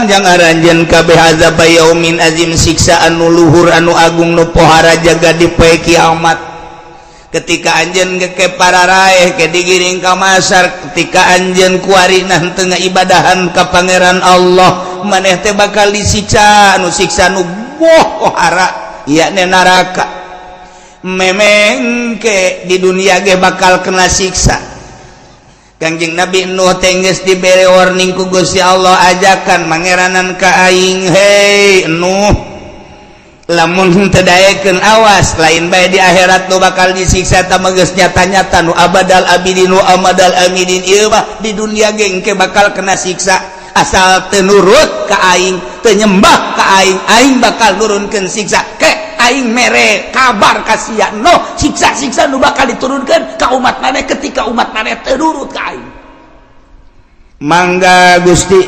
jang aranjeun kabeh azab yaumin azim, siksa anu luhur, anu agung, nu pohara jaga di poe kiamat. Ketika anjeun ke para raeh ke digiring ka masar, ketika anjeun kuari nah teu ibadahan ka Pangeran Allah, maneh teh bakal disiksa, anu siksa nu pohara, yakni neraka. Memengke di dunia ge bakal kena siksa. Kangjeng Nabi Nuh teh geus dibere warning ku Gusti Allah, ajakan mangeranan ka aing, "Hei Nuh, lamun teu daekeun, awas, lain bae di akhirat nu bakal disiksa, ta geus nyata-nyata nu abadal abidin nu amadal amidin. Ieu mah di dunia ge engke bakal kena siksa. Asal teu nurut ka aing, teu nyembah ka aing, aing bakal nurunkeun siksa. Ke aing mere kabar ka sia, no siksa-siksa nu bakal diturunkeun ka umat maneh ketika umat maneh teu nurut ka aing." "Mangga Gusti,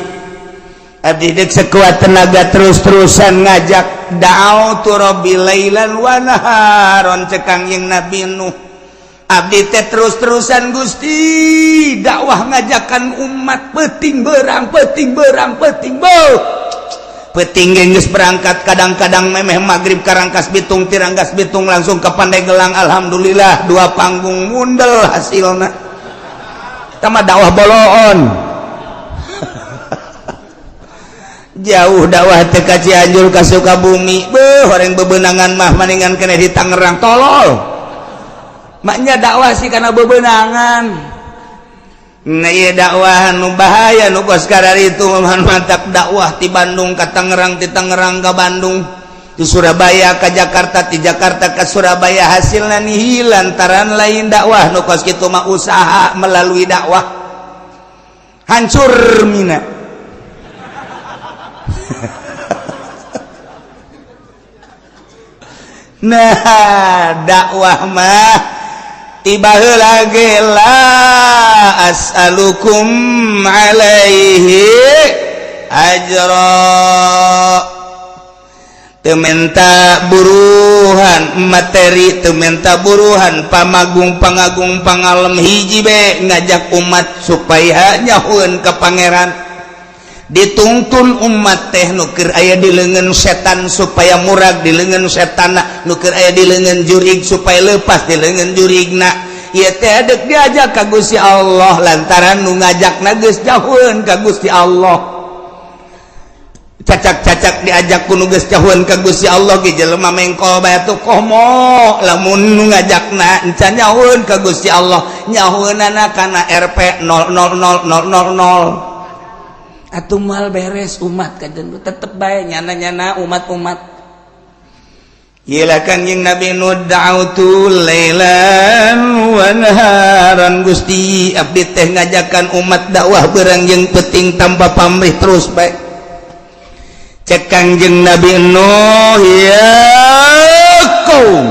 abdi dek sekuat tenaga terus-terusan ngajak, da'autu rabbi lailan wa naharon," cek Kangjeng Nabi Nuh. "Abdi teh terus-terusan, Gusti, dakwah ngajakan umat peting berang, peting berang, peting beuh peting geus berangkat. Kadang-kadang memeh maghrib ka Rangkas Bitung, ti Rangkas Bitung langsung ke Pandeglang. Alhamdulillah, dua panggung mundel hasilna." Tama dakwah boloon jauh, dakwah teh ka Cianjur, ka Sukabumi. Beuh, orang bebenangan mah maningan kena di Tangerang. Tolol maknya dakwah sih karena bebenangan. Nah, iya, dakwah nu bahaya nu kos itu mantap. Dakwah di Bandung ke Tangerang, di Tangerang ke Bandung, di Surabaya ke Jakarta, di Jakarta ke Surabaya, hasilnya nihil lantaran lain dakwah nu kos kitu mah, usaha melalui dakwah. Hancur mina. Nah, dakwah mah tiba lagi, la as'alukum alaihi ajra, teu menta buruhan materi, teu menta buruhan pamagung, pangagung, pangalem. Hiji be, ngajak umat supaya nyahueun ka Pangeran. Dituntun umat teh nu keur aya di leungeun setan supaya murag di leungeun setan, nu keur aya di leungeun jurig supaya lepas di leungeun jurigna. Ieu teh dek diajak ka Gusti Allah lantaran nu ngajakna geus jauheun ka Gusti Allah. Cacak-cacak diajak ku nu geus jauheun ka Gusti Allah ge jelema mengkol bae tuh. Komo lamun nu ngajakna encan nyahueun ka Gusti Allah, nyahueunana kana Rp 000000, atuh mal beres umat. Kajen tetep bae nyana-nyana umat-umat. Gila, Kangjeng Nabi Nuh, da'autu lailan wa naharan. Gusti, abdi teh ngajakan umat dakwah berang jeung penting tanpa pamrih, terus bae. Cek Kangjeng Nabi Nuh, "Ya kaum,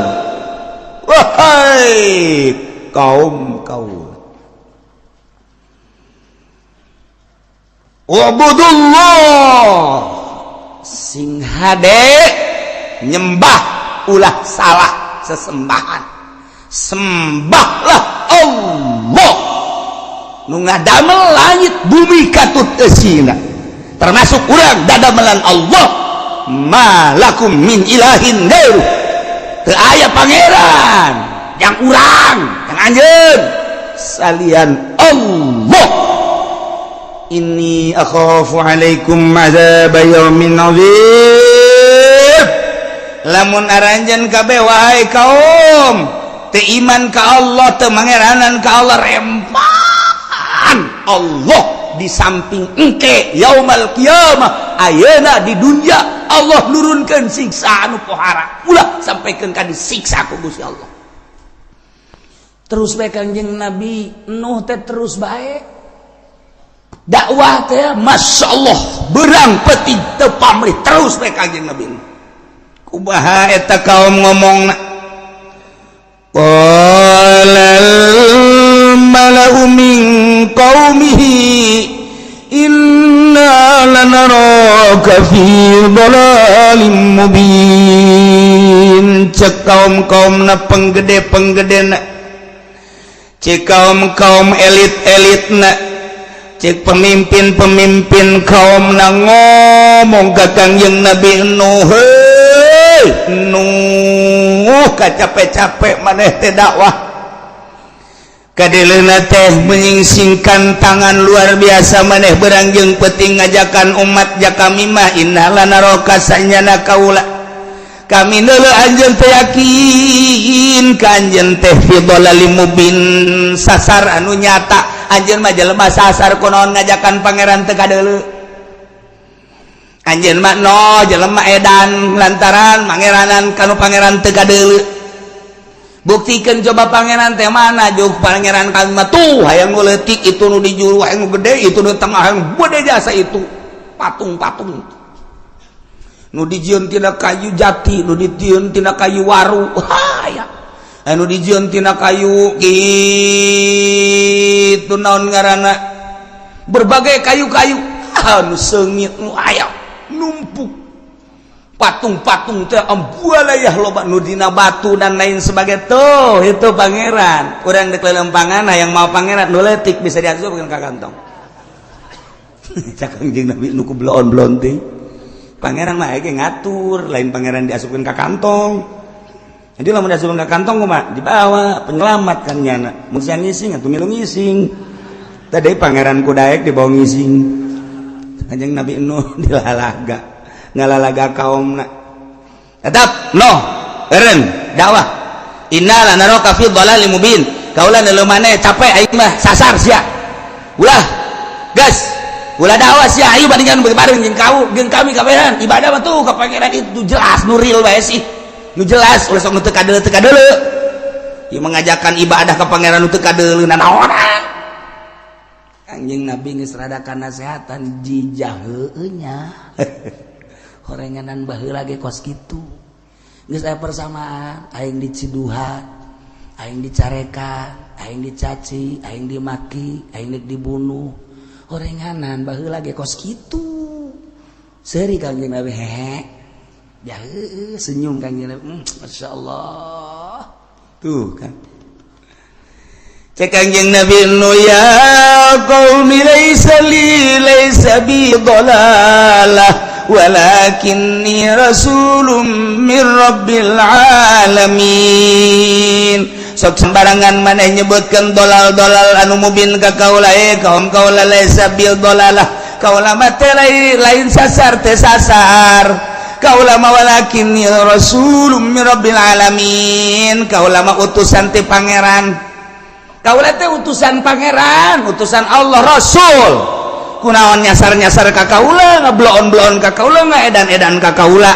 wahai kaum kaum, ubudullah, sing hade nyembah, ulah salah sesembahan, sembahlah Allah nu ngadamel langit bumi katut eusina, termasuk urang dadamelan Allah. Malakum min ilahin gairu, teu aya pangeran yang urang, yang anjeun salian Allah. Inni akhafu alaikum azab yaumin azim. Lamun aranjeun kabeh, wahai kaum, Teu iman ka Allah, teu mangeranan ka Allah, rempan Allah di samping engke yaumal qiyamah. Ayeuna di dunia Allah nurunkeun siksa anu pohara, ulah sampaikan ka disiksa ku Gusti Allah. Terus bae Kangjeng Nabi Nuh teh, terus bae dakwah teh, Masya Allah, beurang peuting teu pamrih, terus bae Kangjeng Nabi Nuh. Kumaha eta kaum ngomongna? Qalal mala'u min qaumihi inna lanaraka fi dhalalim mubin. Cek kaum-kaumna, penggede-penggedena, cek kaum-kaum elit-elitna, cek pemimpin-pemimpin kaum na ngomong ka Kangjeng Nabi Nuh, "Hei Nuh, capek-capek maneh teh dakwah, kadeleuna teh menyingsingkan tangan luar biasa maneh beurang jeung peuting ngajakan umat. Ja kami mah inna lanaraka, sanyana kaula, kami neuleuh anjeun teh, yakin ka anjeun teh fi dhalalim mubin, sasar anu nyata. Anjeun mah jelema sasar, kunaon ngajakan pangeran teu kadeuleu? Anjeun mah no jelema edan lantaran mangeranan kanu pangeran teu kadeuleu. Buktikan coba pangeran teh mana. Juk pangeran kami mah tuh, hayang nu leutik itu, nu di juru hayang nu gede itu, nu tengah hayang gede jasa itu patung-patung nu dijieun tina kayu jati, nu dijieun tina kayu waru, haya anu dijieun tina kayu kitu, naon ngaranna, berbagai kayu-kayu anu seungit nu aya numpuk patung-patung teh, ambualayah loba nu dina batu dan lain sebagai tuh. Itu pangeran urang dek lelempangan yang mau pangeran nu leutik bisa diasupkeun ka kantong." Cak Kangjeng Nabi nu ku bloon-bloon teh, pangeran mah ge ngatur, lain pangeran diasupkeun ka kantong. Jadi lamun diasupkeun ka kantong kumaha? Dibawa penyelamat kan nyana mun siang ngising atuh milu ngising. Tadi pangeran kudaek dibawa ngising. Kanjeng Nabi Nuh dilalaga, ngalalaga kaumna tetap no eren dakwah. Inna lanaraka fi dhalalim mubin, kaula neuleuh maneh capek, aing mah sasar sia, ulah gas, ulah dakwah sia. Ayo bandingan bareng jeung kau jeung kami kabehan ibadah mah tuh ka pangeran itu jelas, nu real bae sih, nu jelas, ulah sok nu teu kadeuleu, teu kadeuleu. Ieu mengajakan ibadah ka pangeran nu teu kadeuleu nanaonan? Anjing Nabi geus rada nasehatan jijah heueuh nya, horenganan baheula ge kos kitu, geus aya persamaan. Aing diciduhan, aing dicarekan, aing dicaci, aing dimaki, aing dek dibunuh, horenganan baheula ge kos kitu. Seuri Kangjeng Nabi, hehe ya, heueuh, senyum Kangjeng Nabi, Masya Allah. Tuh kan cek Kangjeng Nabi nu, ya qaumi, laisa li, laisa bi dhalalah, walakinni rasulun min rabbil alamin. Sok sembarangan maneh nyebutkeun dolal-dolal anu mubin ka kaula. Eh kaum kaula, laisa bil dolalah, kaula mah teh lain sasar, teh sasar kaula mah, walakinni rasulun min rabbil alamin, kaula mah utusan ti pangeran. Kaula teh utusan pangeran, utusan Allah, rasul. Kunaon nyasar-nyasar ka kaula, ngabloon-bloon ka kaula, ngaedan-edan ka kaula?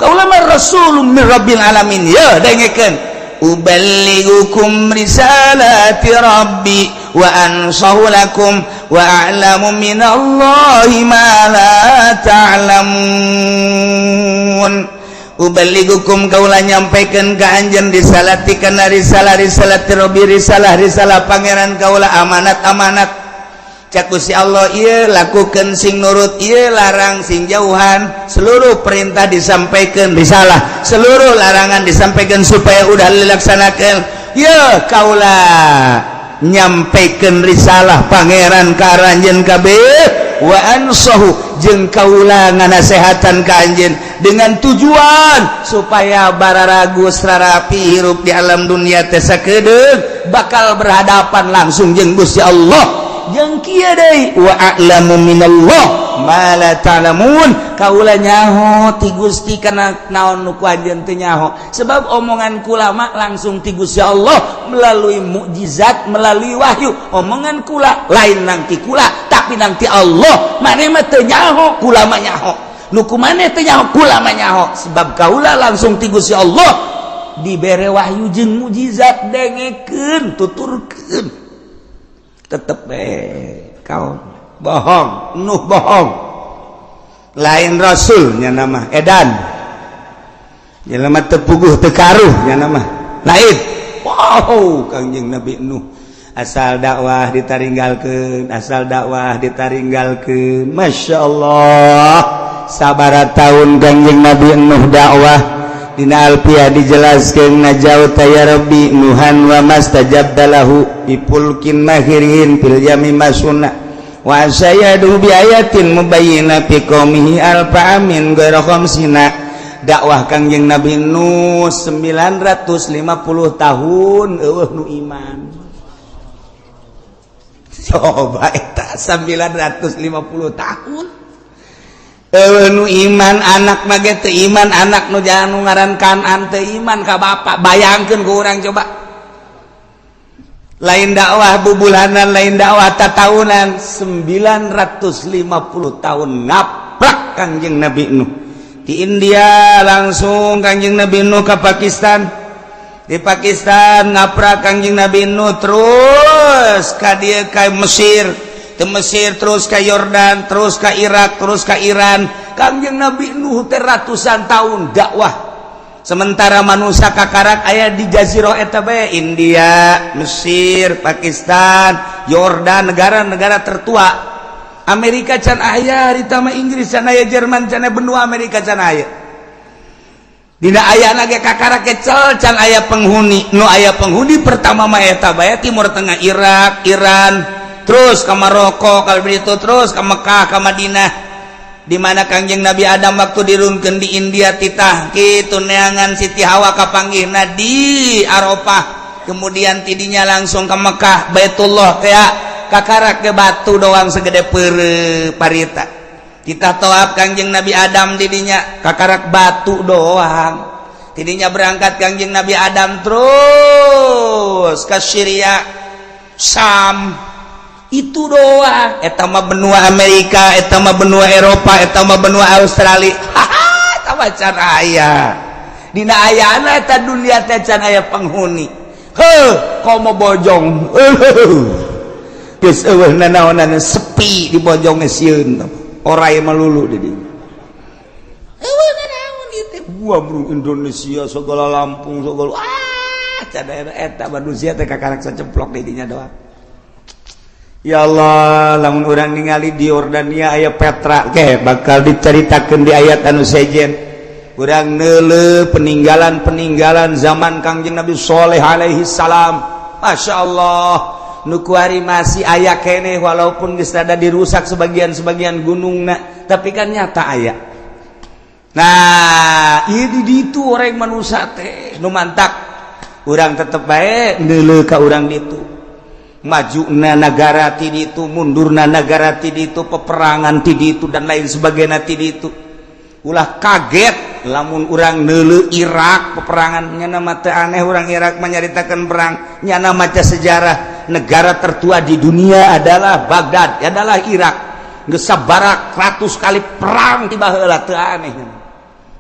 Kaula mah rasulun min rabbil alamin. Ya dengekeun, uballighukum risalati rabbi wa ansahu lakum wa a'lamu minallahi ma la ta'lamun. Uballighukum, kaula nyampaikan ka anjeun, risalati kana risalah, risalati rabbi, risalah risalah pangeran kaula, amanat amanat cak Gusti Allah. Ieu lakukan sing nurut, ieu larang sing jauhan. Seluruh perintah disampaikan, risalah, seluruh larangan disampaikan supaya udah dilaksanakan. Ya kaula nyampaikan risalah pangeran ka aranjeun kabeh, wa ansahu, jeung kaula nganasehatan ka anjeun dengan tujuan supaya bararagus rarapi hirup di alam dunia teh, sakedeung bakal berhadapan langsung jeung Gusti Allah. Jeung kieu deui, wa a'lamu minallah. Ma la ta'lamun. Kaula nyaho ti Gusti kana naon nu ku anjeun teu nyaho, sebab omongan kula mah langsung ti Gusti Allah melalui mukjizat, melalui wahyu. Omongan kula lain nang ti kula, tapi nang ti Allah. Maneh mah teu nyaho, kula mah nyaho. Nu ku maneh teu nyaho, kula mah nyaho, sebab kaula langsung ti Gusti Allah dibere wahyu jeung mukjizat. Dengekeun, tuturkeun, tetep kau bohong. Nuh bohong, lain rasulnya nama edan, jelema teu puguh teu karuh nya nama lain. Wow, Kangjeng Nabi Nuh asal dakwah ditaringgalkeun, asal dakwah ditaringgalkeun. Masya Allah, sabaraha tahun Kangjeng Nabi Nuh dakwah? Dina Alfiah dijelaskan, najauta ya Rabbi Nuhan wa mastajabta lahu bi fulkin mahirin fil yami masuna wa sayadu bi ayatin mubayyina fi qaumihi alfa amin ghaira khamsina. Dakwah Kangjeng Nabi Nuh 950 tahun, eueuh nu iman. Coba eta 950 tahun nu iman, anak mage teu iman, anak nu jangan nu ngaran Kanan teu iman ka bapak. Bayangkeun ku urang coba, lain dakwah bubulanan, lain dakwah tatahunan, 950 tahun ngaplak Kangjeng Nabi Nuh. Di India langsung Kangjeng Nabi Nuh ke Pakistan, di Pakistan ngaprak Kangjeng Nabi Nuh, terus ka dieu, ka Mesir, ke Mesir terus ke Yordan, terus ke Irak, terus ke Iran. Kangjeng Nabi Nuh teh ratusan tahun dakwah, sementara manusia kakarak aya di jazirah eta bae, India, Mesir, Pakistan, Yordan, negara-negara tertua. Amerika can aya harita mah, Inggris can aya, Jerman can aya, benua Amerika can aya. Dina aya ge kakarak kecel, can aya penghuni. Nu aya penghuni pertama mah eta bae, Timur Tengah, Irak, Iran, terus ke Maroko, kalau begitu terus ke Mekah, ke Madinah, di mana Kangjeng Nabi Adam waktu dirunkeun di India titah kitu neangan Siti Hawa, kapanggihna di Arafah. Kemudian tidinya langsung ke Mekah, Baitullah, kayak kakarak ke batu doang segede pere parita. Kita toab Kangjeng Nabi Adam didinya, kakarak batu doang. Tidinya berangkat Kangjeng Nabi Adam terus ke Syria, Sam, itu doang. Eta mah benua Amerika, eta mah benua Eropa, eta mah benua Australia. Haha, eta mah can aya. Dina ayana eta dunia teh can aya penghuni. Heuh, komo Bojong, geus eueuh nanaonan, sepi di Bojong, sieun orai melulu di dinya. Eueuh nanaon ieu teh. Gua bro, Indonesia segala, Lampung segala, ah, can aya. Eta manusia teh kakarak sacemplok di dinya doang. Ya Allah, lamun urang ningali di Yordania aya Petra ke, bakal diceritakan di ayat anu sejen. Urang neuleuh peninggalan-peninggalan zaman Kangjeng Nabi Soleh alaihi salam. Masya Allah, nu kuari masih aya keneh, walaupun geus rada dirusak sebagian-sebagian gunungna, tapi kan nyata aya. Nah, ieu di ditu orang manusia teh nu mantak urang tetep bae neuleuh ka urang ditu, maju na negara ti ditu, mundurna negara ti ditu, peperangan ti ditu, dan lain sebagainya ti ditu. Ulah kaget lamun urang neuleuh Irak peperangan. Nyana mah teu aneh urang Irak menyaritakan perang, nyana maca sejarah, negara tertua di dunia adalah Baghdad, adalah Irak. Geus sabaraha ratus kali perang ti baheula, teu aneh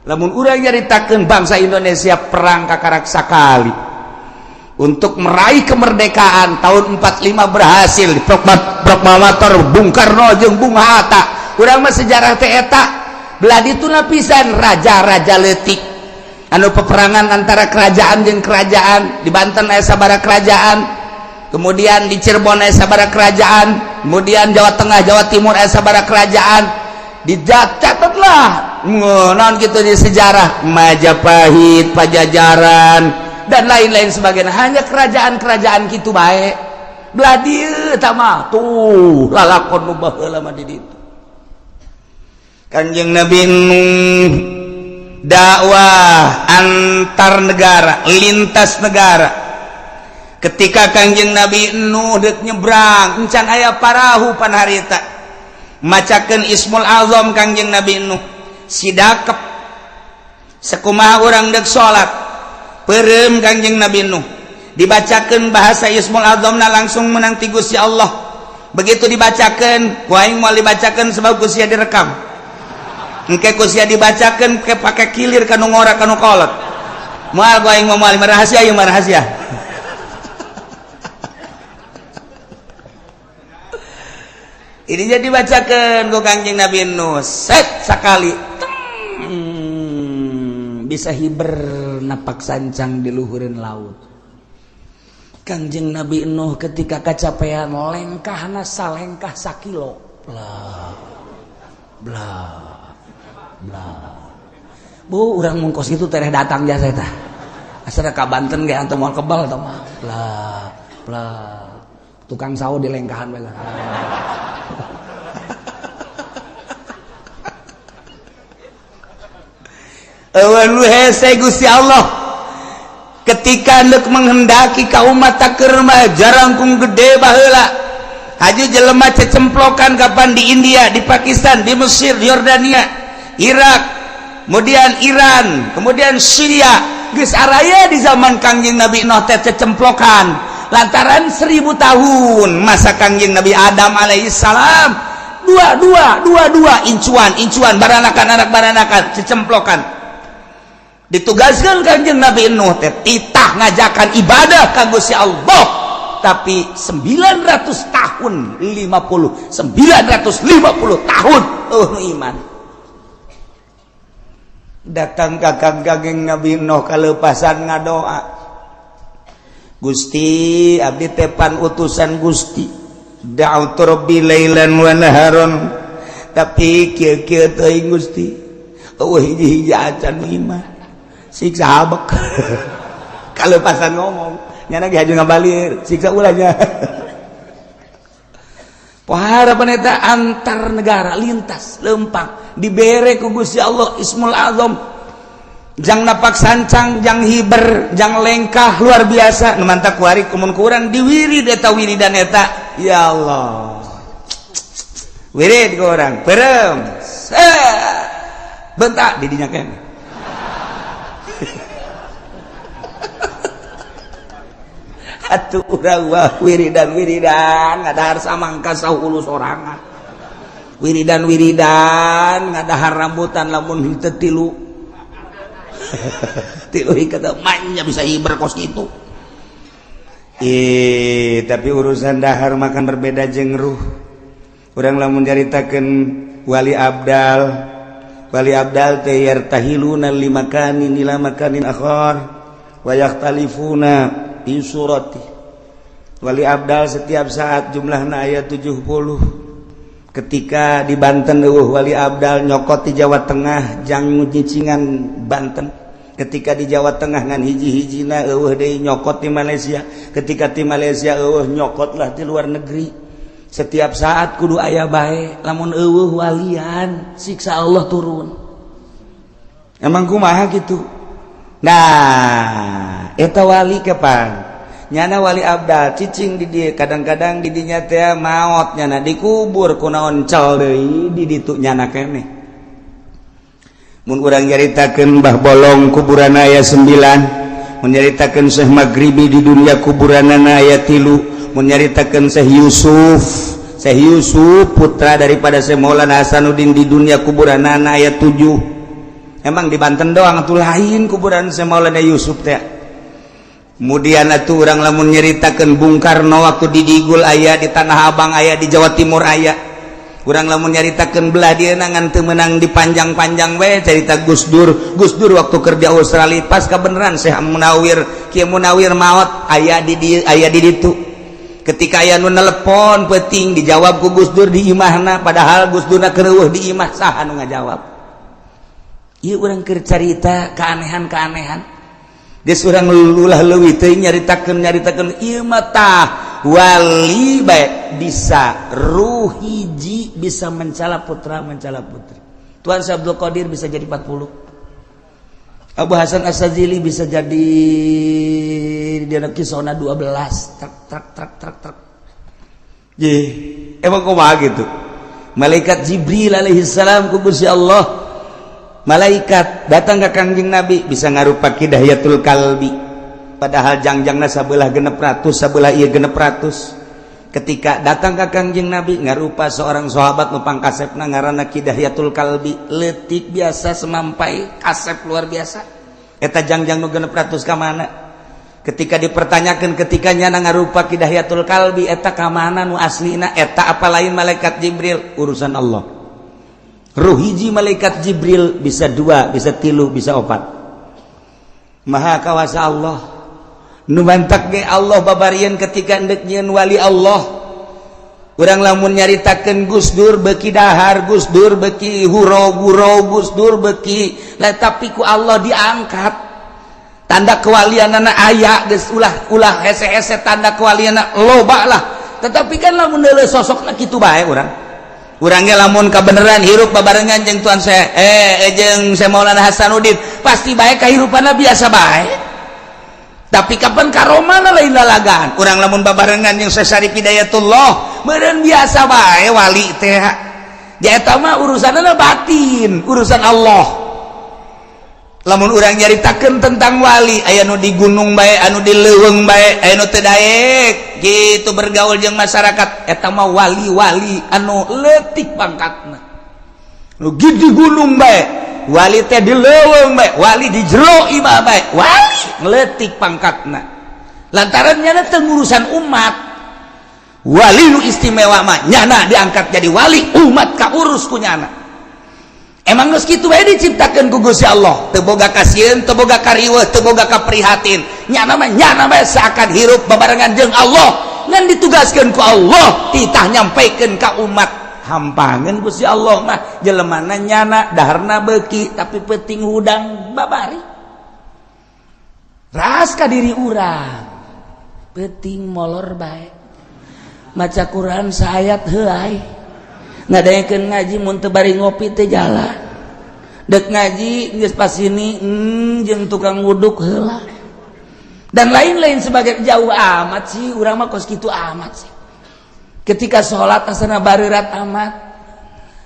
lamun urang nyaritakeun bangsa Indonesia perang kakarak sakali untuk meraih kemerdekaan tahun 45, berhasil di proklamator Bung Karno jeung Bung Hatta. Urang mah sejarah teh eta. Belah ditu lapisan raja-raja leutik anu peperangan antara kerajaan jeung kerajaan. Di Banten aya sabaraha kerajaan, kemudian di Cirebon aya sabaraha kerajaan, kemudian Jawa Tengah, Jawa Timur aya sabaraha kerajaan. Dicatatlah naon gitu di sejarah Majapahit, Pajajaran, dan lain-lain sebagainya, hanya kerajaan-kerajaan gitu baik. Belah dieu mah tuh lalakon nu baheula mah di ditu. Kanjeng Nabi Nuh dakwah antar negara, lintas negara. Ketika Kanjeng Nabi Nuh dek nyebrang, encan aya parahu pan harita. Macakeun Ismul Azam Kangjeng Nabi Nuh sidakep sekumaha urang deuk salat peureum Kangjeng Nabi Nuh dibacakeun bahasa Ismul Azamna langsung menang ti Gusti Allah. Begitu dibacakeun ku aing moal dibacakeun sebab ku sia direkam. Engke ku sia dibacakeun ke pake kilir kanu ngora kanu kolot. Moal ku aing moal rahasia ieu mah rahasia. Ini jadi dibacakeun ku Kangjeng Nabi Nuh set sakali bisa hiber napak sancang di luhureun laut. Kangjeng Nabi Nuh ketika kacapean lengkahna salengkah sakilo bla bla bla. Bu urang mun kos kitu tereh datang jasa eta. Asal ka Banten ge antum moal kebal tah mah. Bla bla tukang sawo di lengkahan bae. Eueun hese Gusti Allah ketika hendak menghendaki ka umat keur mah jarangkung gede baheula haji jelema cecemplokan kapan di India, di Pakistan, di Mesir, di Yordania, Irak, kemudian Iran, kemudian Syria. Geus araya di zaman Kangjeng Nabi Nuh teh cecemplokan lantaran 1000 tahun masa Kangjeng Nabi Adam alaihissalam dua dua dua dua incuan incuan baranakan anak baranakan cecemplokan. Ditugaskan Kangjeng Nabi Nuh teh titah ngajakan ibadah ka Gusti Allah, tapi 900 tahun 50 950 tahun eueuh iman. Datang ka Kangjeng Nabi Nuh kaleupasan ngadoa, Gusti abdi teh pan utusan Gusti, da'utu rabbi lailan wa naharon, tapi kieu-kieu teuing Gusti eueuh hiji-hiji acan iman. Siksa habek kalau pasan ngomong nyana ge haju ngabalir siksa ulahnya. Pohara paneta antar negara lintas lempang dibere ku Gusti Allah Ismul Azam jang napak sancang jang hiber jang lengkah luar biasa nu mantak kuari kumun kurang diwirid eta wiridan eta ya Allah wirid ku urang peureum bentak di dinya keneh. Atuh urang wah wiridan-wiridan ngadahar samangka sahulu sorangan. Wiridan-wiridan ngadahar rambutan lamun henteu tilu. Tilu ikat manya bisa hiber kos kitu. Tapi urusan dahar makan berbeda jeung ruh. Urang lamun nyaritakeun wali abdal. Wali abdal teh yartahiluna limakanin ila makanin akhar wa yakhtalifuna fi surati. Wali abdal setiap saat jumlahna aya 70. Ketika di Banten eueuh wali abdal nyokot di Jawa Tengah jang nyicingan Banten. Ketika di Jawa Tengah ngan hiji-hijina eueuh deui nyokot di Malaysia. Ketika di Malaysia eueuh nyokotlah di luar negeri. Setiap saat kudu aya bae lamun eueuh walian siksa Allah turun. Emang kumaha gitu? Nah, eta wali kapan? Nyana wali abdal cicing di dieu kadang-kadang di dinya teh maot nyana dikubur kunaon cel deui di ditu nyana keneh. Mun urang nyaritakeun Mbah Bolong kuburan aya 9, mun nyaritakeun Syekh Maghribi di dunia kuburanana aya 3, mun nyaritakeun Syekh Yusuf, Syekh Yusuf putra daripada Syekh Maulana Hasanuddin di dunia kuburanana aya 7. Emang di Banten doang atuh lain kuburan Syekh Maulana Yusuf teh. Kemudian atuh urang lamun nyaritakeun Bung Karno waktu di Digul aya, di Tanah Abang aya, di Jawa Timur aya. Urang lamun nyaritakeun belah dieu ngan teu meunang dipanjang-panjang we carita Gus Dur. Gus Dur waktu kerja Australia pas kabeneran Syekh Munawir, Kiai Munawir maot aya di dieu aya di ditu. Ketika aya nu nelepon peuting dijawab ku Gus Dur di imahna, padahal Gus Durna keur eueuh di imah saha nu ngajawab. Ieu urang keur carita keanehan-keanehan. Geus urang ulah leuwih teuing nyaritakeun ieu mah tah wali bae bisa ruh hiji bisa mencala putra mencala putri. Tuan Syekh Abdul Qadir bisa jadi 40. Abu Hasan As-Sazili bisa jadi dina kisona 12 truk truk truk truk truk. Jih, emang kumaha gitu. Malaikat Jibril alaihissalam ku Gusti Allah, malaikat datang ke Kangjeng Nabi bisa ngarupa Ki Dihyatul Kalbi, padahal jangjangna sabelah 600, sabelah ieu 600. Ketika datang ke Kangjeng Nabi ngarupa seorang sahabat nu pangkasepna, ngaranna Ki Dihyatul Kalbi, leutik biasa, semampai, kasep luar biasa. Eta jangjang nu 600 ka mana? Ketika dipertanyakan, ketika nyana ngarupa Ki Dihyatul Kalbi, eta ka mana nu aslina eta, apa lain malaikat Jibril? Urusan Allah. Ruh hiji malaikat Jibril bisa dua, bisa tilu, bisa opat. Maha kawasa Allah. Nu mantak ge Allah babarian ketika endek nyieun wali Allah. Urang lamun nyaritakeun Gus Dur beki dahar, Gus Dur beki huro guro, Gus Dur beki lah, tapi ku Allah diangkat. Tanda kewalian anak aya geus, ulah ulah hese-hese, tanda kewalian loba lah. Tetapi kan lamun deuleu sosokna kitu bae urang. Urang ge lamun kabeneran hirup babarengan jeung Tuan saya jeung saya Maulana Hasanuddin, pasti bae kahirupanna biasa bae. Tapi kapan karomana lain lalagan. Urang lamun babarengan jeung Syekh Syarif Hidayatullah meureun biasa bae wali teh. Dia eta mah urusanna batin, urusan Allah. Lamun urang nyaritakeun tentang wali, aya nu di gunung bae, anu di leuweung bae, aya nu teu daek gitu bergaul jeung masyarakat, eta mah wali-wali anu leutik pangkatna. Nu di gunung bae wali teh, di leuweung bae wali, di jero imah bae wali, leutik pangkatna lantaran nyana teu ngurusan umat. Wali nu istimewa mah nyana diangkat jadi wali, umat kaurus ku nyana. Emang geus kitu bae diciptakeun ku Gusti Allah, teu boga kasieun, teu boga kariweuh, teu boga kaprihatin. Nyana mah nyana bae, seakan hirup babarengan jeung Allah, ngan ditugaskeun ku Allah titah nyampaikeun ka umat. Hampangeun Gusti Allah mah jelemana nyana daharna beuki, tapi penting hudang babari ras ka diri urang. Penting molor bae maca Quran saayat heuay, ngadaekeun ngaji mun teu bari ngopi teu jalan, dek ngaji geus pas ini jeung tukang wuduk heula dan lain-lain sebagai. Jauh amat sih urang mah, kos kitu amat sih. Ketika sholat asana barerat amat,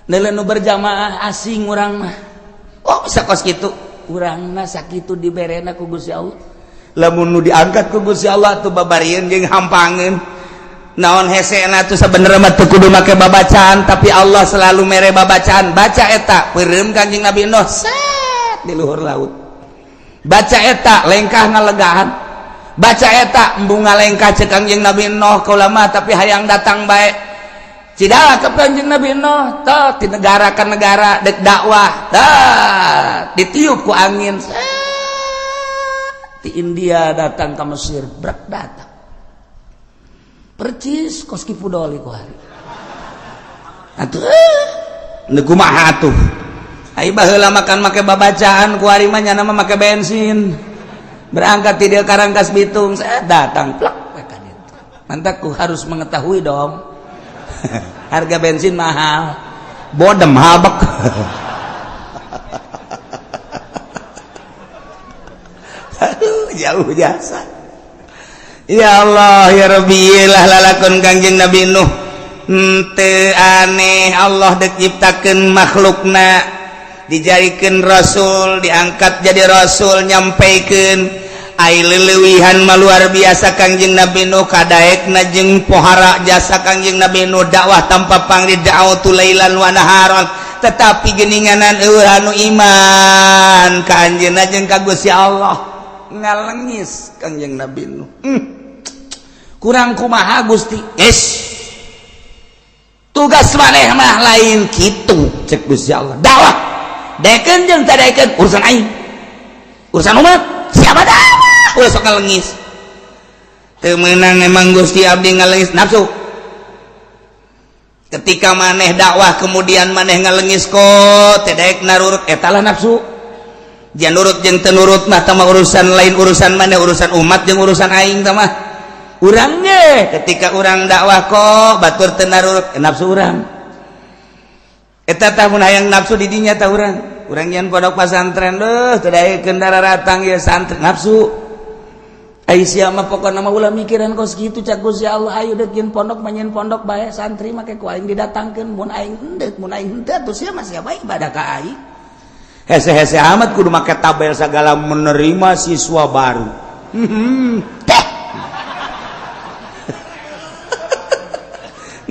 neuleuh nu berjamaah asing urang mah. Oh, bisa kos kitu urang mah, sakitu diberena ku Gusti Allah. Lamun nu diangkat ku Gusti Allah tuh babarieun jeung hampangeun. Naon hesena tuh? Sebenarnya mah teu kudu make babacaan, tapi Allah selalu mere babacaan. Baca eta, peureum Kanjeng Nabi Nuh set di luhur laut. Baca eta, lengkah ngalegahan. Baca eta, embung ngalengkah. Cek Kanjeng Nabi Nuh, kaula mah tapi hayang datang bae. Cidala ke Kanjeng Nabi Nuh tah di negara ke negara dek dakwah, tah ditiup ku angin set di India, datang ke Mesir, brek datang percis kos Ki Pudoli ku hari atuh. Nu kumaha atuh? Ai baheula makan make babacaan, ku hari mah nyana mah make bensin. Berangkat ti dieu ka Rangkas Bitung, saya datang plak ka ditu. Mantak ku harus mengetahui dong. Harga bensin mahal. Bodem habek. Aduh, jauh jasa. Ya Allah ya Rabbi lah, lalakon Kangjeng Nabi Nuh. Henteu aneh Allah dek nyiptakeun makhlukna, dijadikeun rasul, diangkat jadi rasul, nyampaikeun. Ai leulewihan mah luar biasa Kangjeng Nabi Nuh, kadaekna jeung pohara jasa Kangjeng Nabi Nuh, dakwah tanpa pamrih, da'watu lailan wa naharan, tetapi geninganan euweuh anu iman ka anjeunna jeung ka Gusti Allah. Ngalengis Kangjeng Nabi Nuh. Kurang kumaha, Gusti? Es tugas maneh mah lain kitu, cek Gusti Allah. Dakwah daekeun jeung teu daekeun urusan aing, urusan umat siapa dakwah. Ulah sok ngalengis, teu meunang emang Gusti, abdi ngalengis. Nafsu. Ketika maneh dakwah kemudian maneh ngalengis kok teu daek narurut, eta lah nafsu. Jangan nurut jeung teu nurut mah tah urusan lain, urusan maneh, urusan umat jeung urusan aing. Tah mah urang ge ketika urang dakwah kok batur teu narurut, nafsu urang eta. Tah mun hayang nafsu di dinya tah urang. Urang nyian pondok pesantren deuh teu daekeun daratang ieu santri, nafsu. Ai sia mah pokona mah ulah mikiran kos kitu cak Gusti Allah, ayo deuk nyeun pondok mah nyeun pondok bae, santri make ku aing didatangkeun, mun aing endek mun aing henteu atuh sia mah sia bae ibadah ka aing. Hese-hese amat kudu make tabel segala menerima siswa baru. Teh.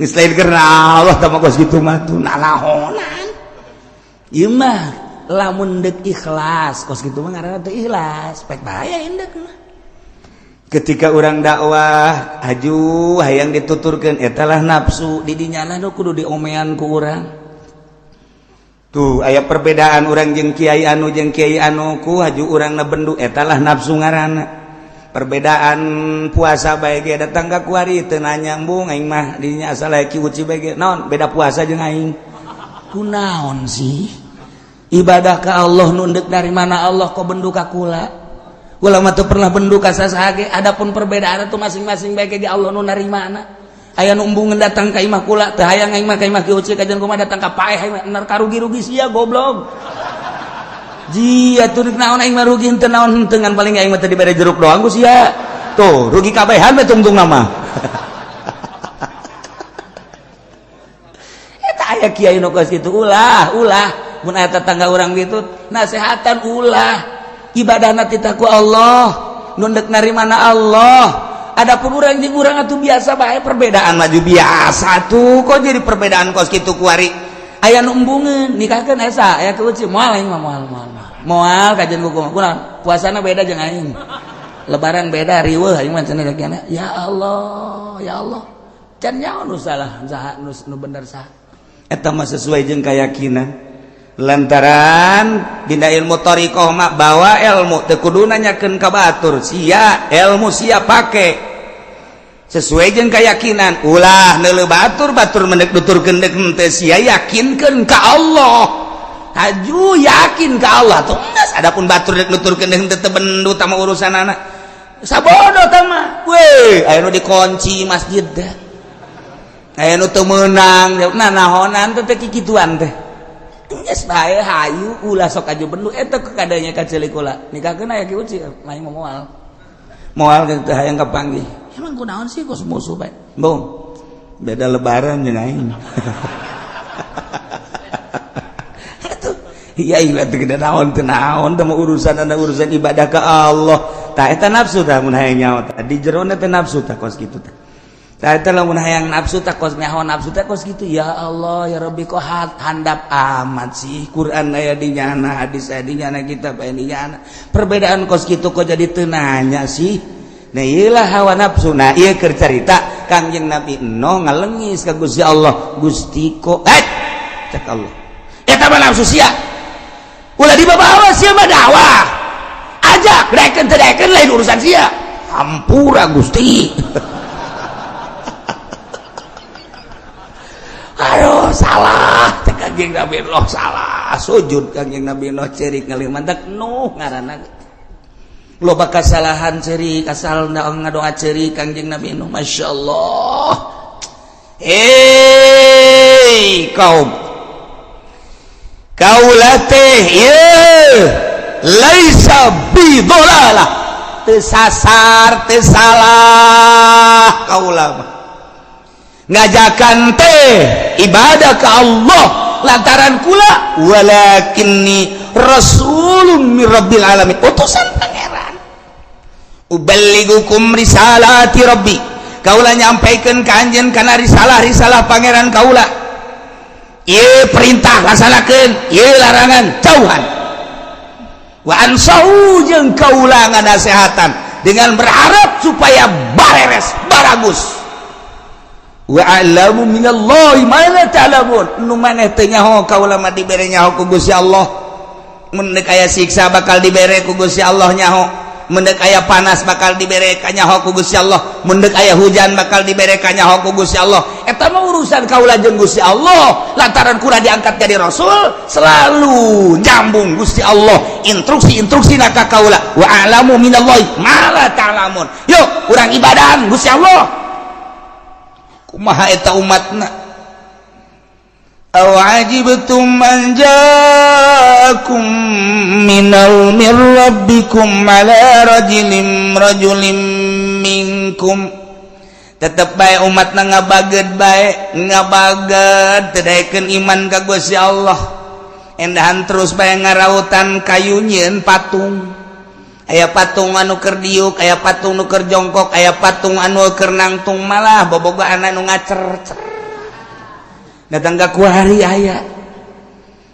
Geus lain karena Allah tah mah kos kitu mah tuh nanahonan. Ieu mah lamun deuk ikhlas kos kitu mah ngaranna teu ikhlas, pek bahaya indek mah. Ketika orang dakwah aju hayang dituturkeun etalah nafsu di dinya nu kudu diomean ku urang. Tuh aya perbedaan urang jeung kiai anu jeung kiai anu ku haju urangna bendu etalah nafsu ngaranna. Perbedaan puasa bae ge datang ka kuari teu nanya embung aing mah dinya asal aya ki uci bae ge naon beda puasa jeung aing. Kunaon sih? Ibadah ka Allah nu endek dari mana Allah kok bendu ka kula? Ulama tuh pernah bendu ka saha ge, adapun perbedaan itu masing-masing bae ge Allah nu narimana. Aya nu embungeun datang ka imah kula teu hayang aing mah ka imah Ki Uci kajian kumaha datang ka paeh aing mah karugi-rugi sia goblok. Ji atuh rek naon aing mah rugi henteu naon henteu ngan paling aing mah teu dibere jeruk doang ku sia. Tuh rugi kabehan we tungtung nama. Eta aya kiai nu kos kitu ulah ulah mun aya tetangga urang kitu nasehatan ulah. Ibadah nanti ku Allah nundek narimana Allah. Adapun urang jeung urang atuh biasa bae perbedaan maju biasa tuh kok jadi perbedaan kos kitu kuari aya nu embungeun nikahkeun esa aya keuci moal aing mah moal moal moal kajian ku kumaha puasana beda jeung aing lebaran beda riweuh aing mah cenah ya Allah ya Allah can nyaho nu salah saha nu bener saha eta mah sesuai jeung keyakinan. Lantaran dina ilmu thariqah mah bawa ilmu teu kudu nanyakeun ka batur sia ilmu sia pake sesuai jeung keyakinan ulah neuleuh batur batur mendek nuturkeun deuk henteu sia yakinkeun ka Allah haju yakin ka Allah tuh geus adapun batur deuk nuturkeun deuk henteu teu bendu tah mah urusanana sabodo tah mah we aya nu dikunci masjid teh aya nu teu meunang nah nahonan teh teh kikituan teh geus bae hayu ulah sok aju bendu eta kadanya ka ceulik kula nikahkeun aya ki uci main moal moal teh hayang kapanggih emang kunaon sih kos musuh bae bung beda lebaran jeung aing atuh iya iya teh gede naon teu naon teh urusan ana urusan ibadah ka Allah tah eta nafsu tah mun hayang nyaho tah di jerona teh nafsu tah kos kitu tah. Tah lamun hayang nafsu tah kos nyaho nafsu teh kos kitu ya Allah ya Rabbi kok handap amat sih Quran aya di nyana hadis aya di nyana kitab aya di nyana perbedaan kos kitu kok jadi teu nanya sih. Nah ieulah hawa nafsu. Nah ieu keur carita Kangjeng Nabi Nuh ngalengis ka Gusti Allah Gusti kok cek Allah eta mah nafsu sia ulah dibawa sia mah dakwah ajak daekeun teu daekeun lain urusan sia hampura Gusti. Aduh salah cek Kangjeng Nabi Nuh salah sujud Kangjeng Nabi Nuh cerik ngalih mantak Nuh ngaranna loba kasalahan cerik asal ngadoa cerik Kangjeng Nabi Nuh masyaallah. Hei kaum kaula teh ieu laisa bi dhalalah teu sasar teu salah kaula mah ngajakan teh ibadah ke Allah lantaran kula walakinni rasulun min rabbil alamin utusan pangeran uballigukum risalati rabbi kaula nyampaikeun ka anjeun kana risalah-risalah pangeran kaula ieu perintah laksanakeun ieu larangan jauhan wa ansahu jeung kaula nganasehatan dengan berharap supaya bareres baragus wa a'lamu minallahi ma la ta'lamun nu maneh teu nyaho kaula mah dibere nyaho ku Gusti Allah mun deuk aya siksa bakal dibere ku Gusti Allah nyaho mun deuk aya panas bakal dibere ka nyaho ku Gusti Allah mun deuk aya hujan bakal dibere ka nyaho ku Gusti Allah eta mah urusan kaula jeung Gusti Allah lantaran kula diangkat jadi rasul selalu nyambung Gusti Allah instruksi-instruksi ka kaula wa a'lamu minallahi ma la ta'lamun yuk urang ibadahan Gusti Allah kumaha eta umatna aw ajibtum man ja'akum Ja'akum minal min rabbikum ala rajulin rajulin minkum. Tetep bae umat na ngabaged bae, ngabaged teu daekeun iman ka Gusti Allah. Endahan terus bae ngarautan kayu, nyieun patung. Aya patung anu keur diuk, aya patung nu keur jongkok, aya patung anu keur nangtung, malah bobogohan anu ngacer datang ka kuari aya.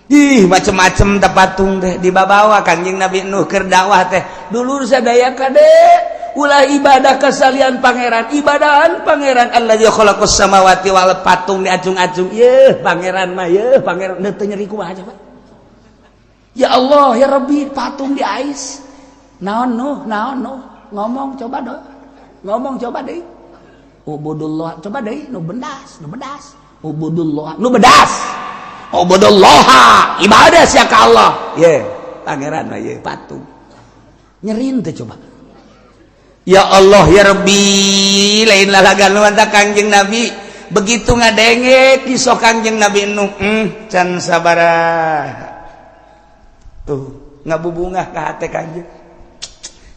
Ih, macem-macem teh patung teh dibabawa. Kanjeng Nabi Nuh keur dakwah teh, "Dulur sadaya, kade, ulah ibadah ka salian Pangeran, ibadahan Pangeran alladzi khalaqas samawati wal." Patung diacung-acung, "Yeuh Pangeran mah, yeuh Pangeran." Teu nyeri kumaha coba? Ya Allah ya Rabbi, patung di ais. Naon, Nuh? Naon, Nuh? Ngomong coba dong, ngomong coba deh. Ubudullah coba deh. Nu bendas, nu bedas. Ubudullah, nu bedas. Ubudullah, ibadah sia ka Allah. Ye Pangeran mah, ye patung. Nyerin teh coba? Ya Allah ya Rabbi, lain lalagan lu. Kangjeng Nabi begitu ngadenge kisah Kangjeng Nabi Nuh, can sabaraha tuh ngabubungah ka hate Kangjeng,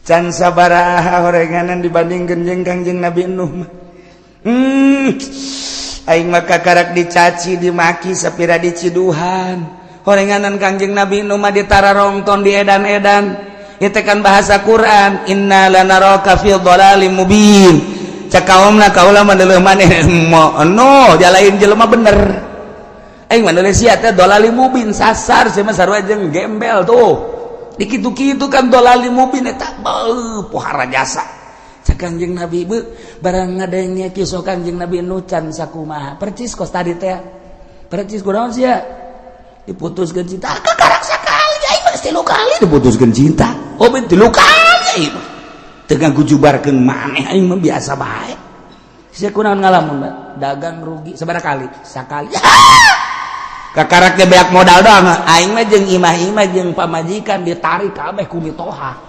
can sabaraha horenganan dibandingkeun jeung Kangjeng Nabi Nuh mah. Aing mah kakarak dicaci, dimaki, sapira diciduhan. Horenganan Kangjeng Nabi Nuh mah ditararongton, di edan-edan. Itu kan bahasa Quran, inna lanaraka fi dhalalim mubin. Cak kaumna, kaula mah deuleuh maneh no jalain jelema bener. Aing mah deuleuh sia teh dhalalim mubin, sasar sia mah, sarua jeung gembel tuh. Dikitu-kitu kan dhalalim mubin eta, beuh, pohara jasa. Cak Kangjeng Nabi, beuh, barang ngadenge kisah Kangjeng Nabi Nuh can sakumaha percis kos tadi teh, percis. Kunaon sia diputuskeun cinta? Kakarak sakali, aing mah tilu kali diputuskeun cinta. Oh, ben tilu kali aing mah teu ngagujubarkeun maneh, aing mah biasa bae. Sia kunaon ngalamun? Dagang rugi sabaraha kali? Sakali. Kakarak ge beak modal doang. Aing mah jeung imah-imah jeung pamajikan ditarik kabeh ku mitoha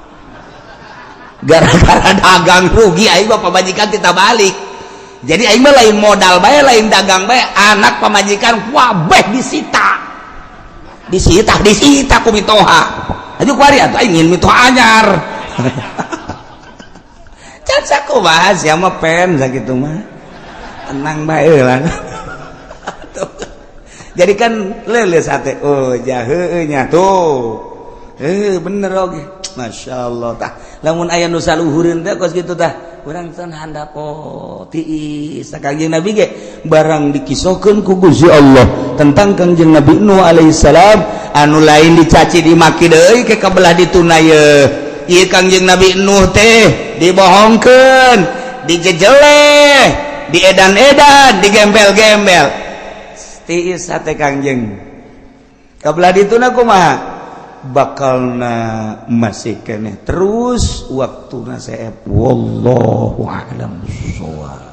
gara-gara dagang rugi. Aing mah pamajikan kita balik, jadi aing mah lain modal bae, lain dagang bae, anak, pamajikan kabeh disita, disita, disita ku mitoha. Aju kuari atuh aing ingin mitoha anyar. Can sakumaha sia mah pen sakitu mah, tenang bae lah. Jadi kan leuleus hate, oh jaheue nya tuh, eh bener oge, Masya Allah. Tah, lamun aya nu saluhureun teh kos kitu, tah urang teh handap. Oh, tiis. Kangjeng Nabi ge barang dikisahkeun ku Gusti Allah tentang Kangjeng Nabi Nuh alaihissalam anu lain dicaci dimaki deui ke kabelah dituna ye. Ieu Kangjeng Nabi Nuh teh dibohongkeun, dijejeleh, diedan-edan, digembel-gembel. Tiis hate Kangjeng. Kabelah dituna kumaha bakalna masih keneh terus waktu seep. Wallahu a'lam bissawab.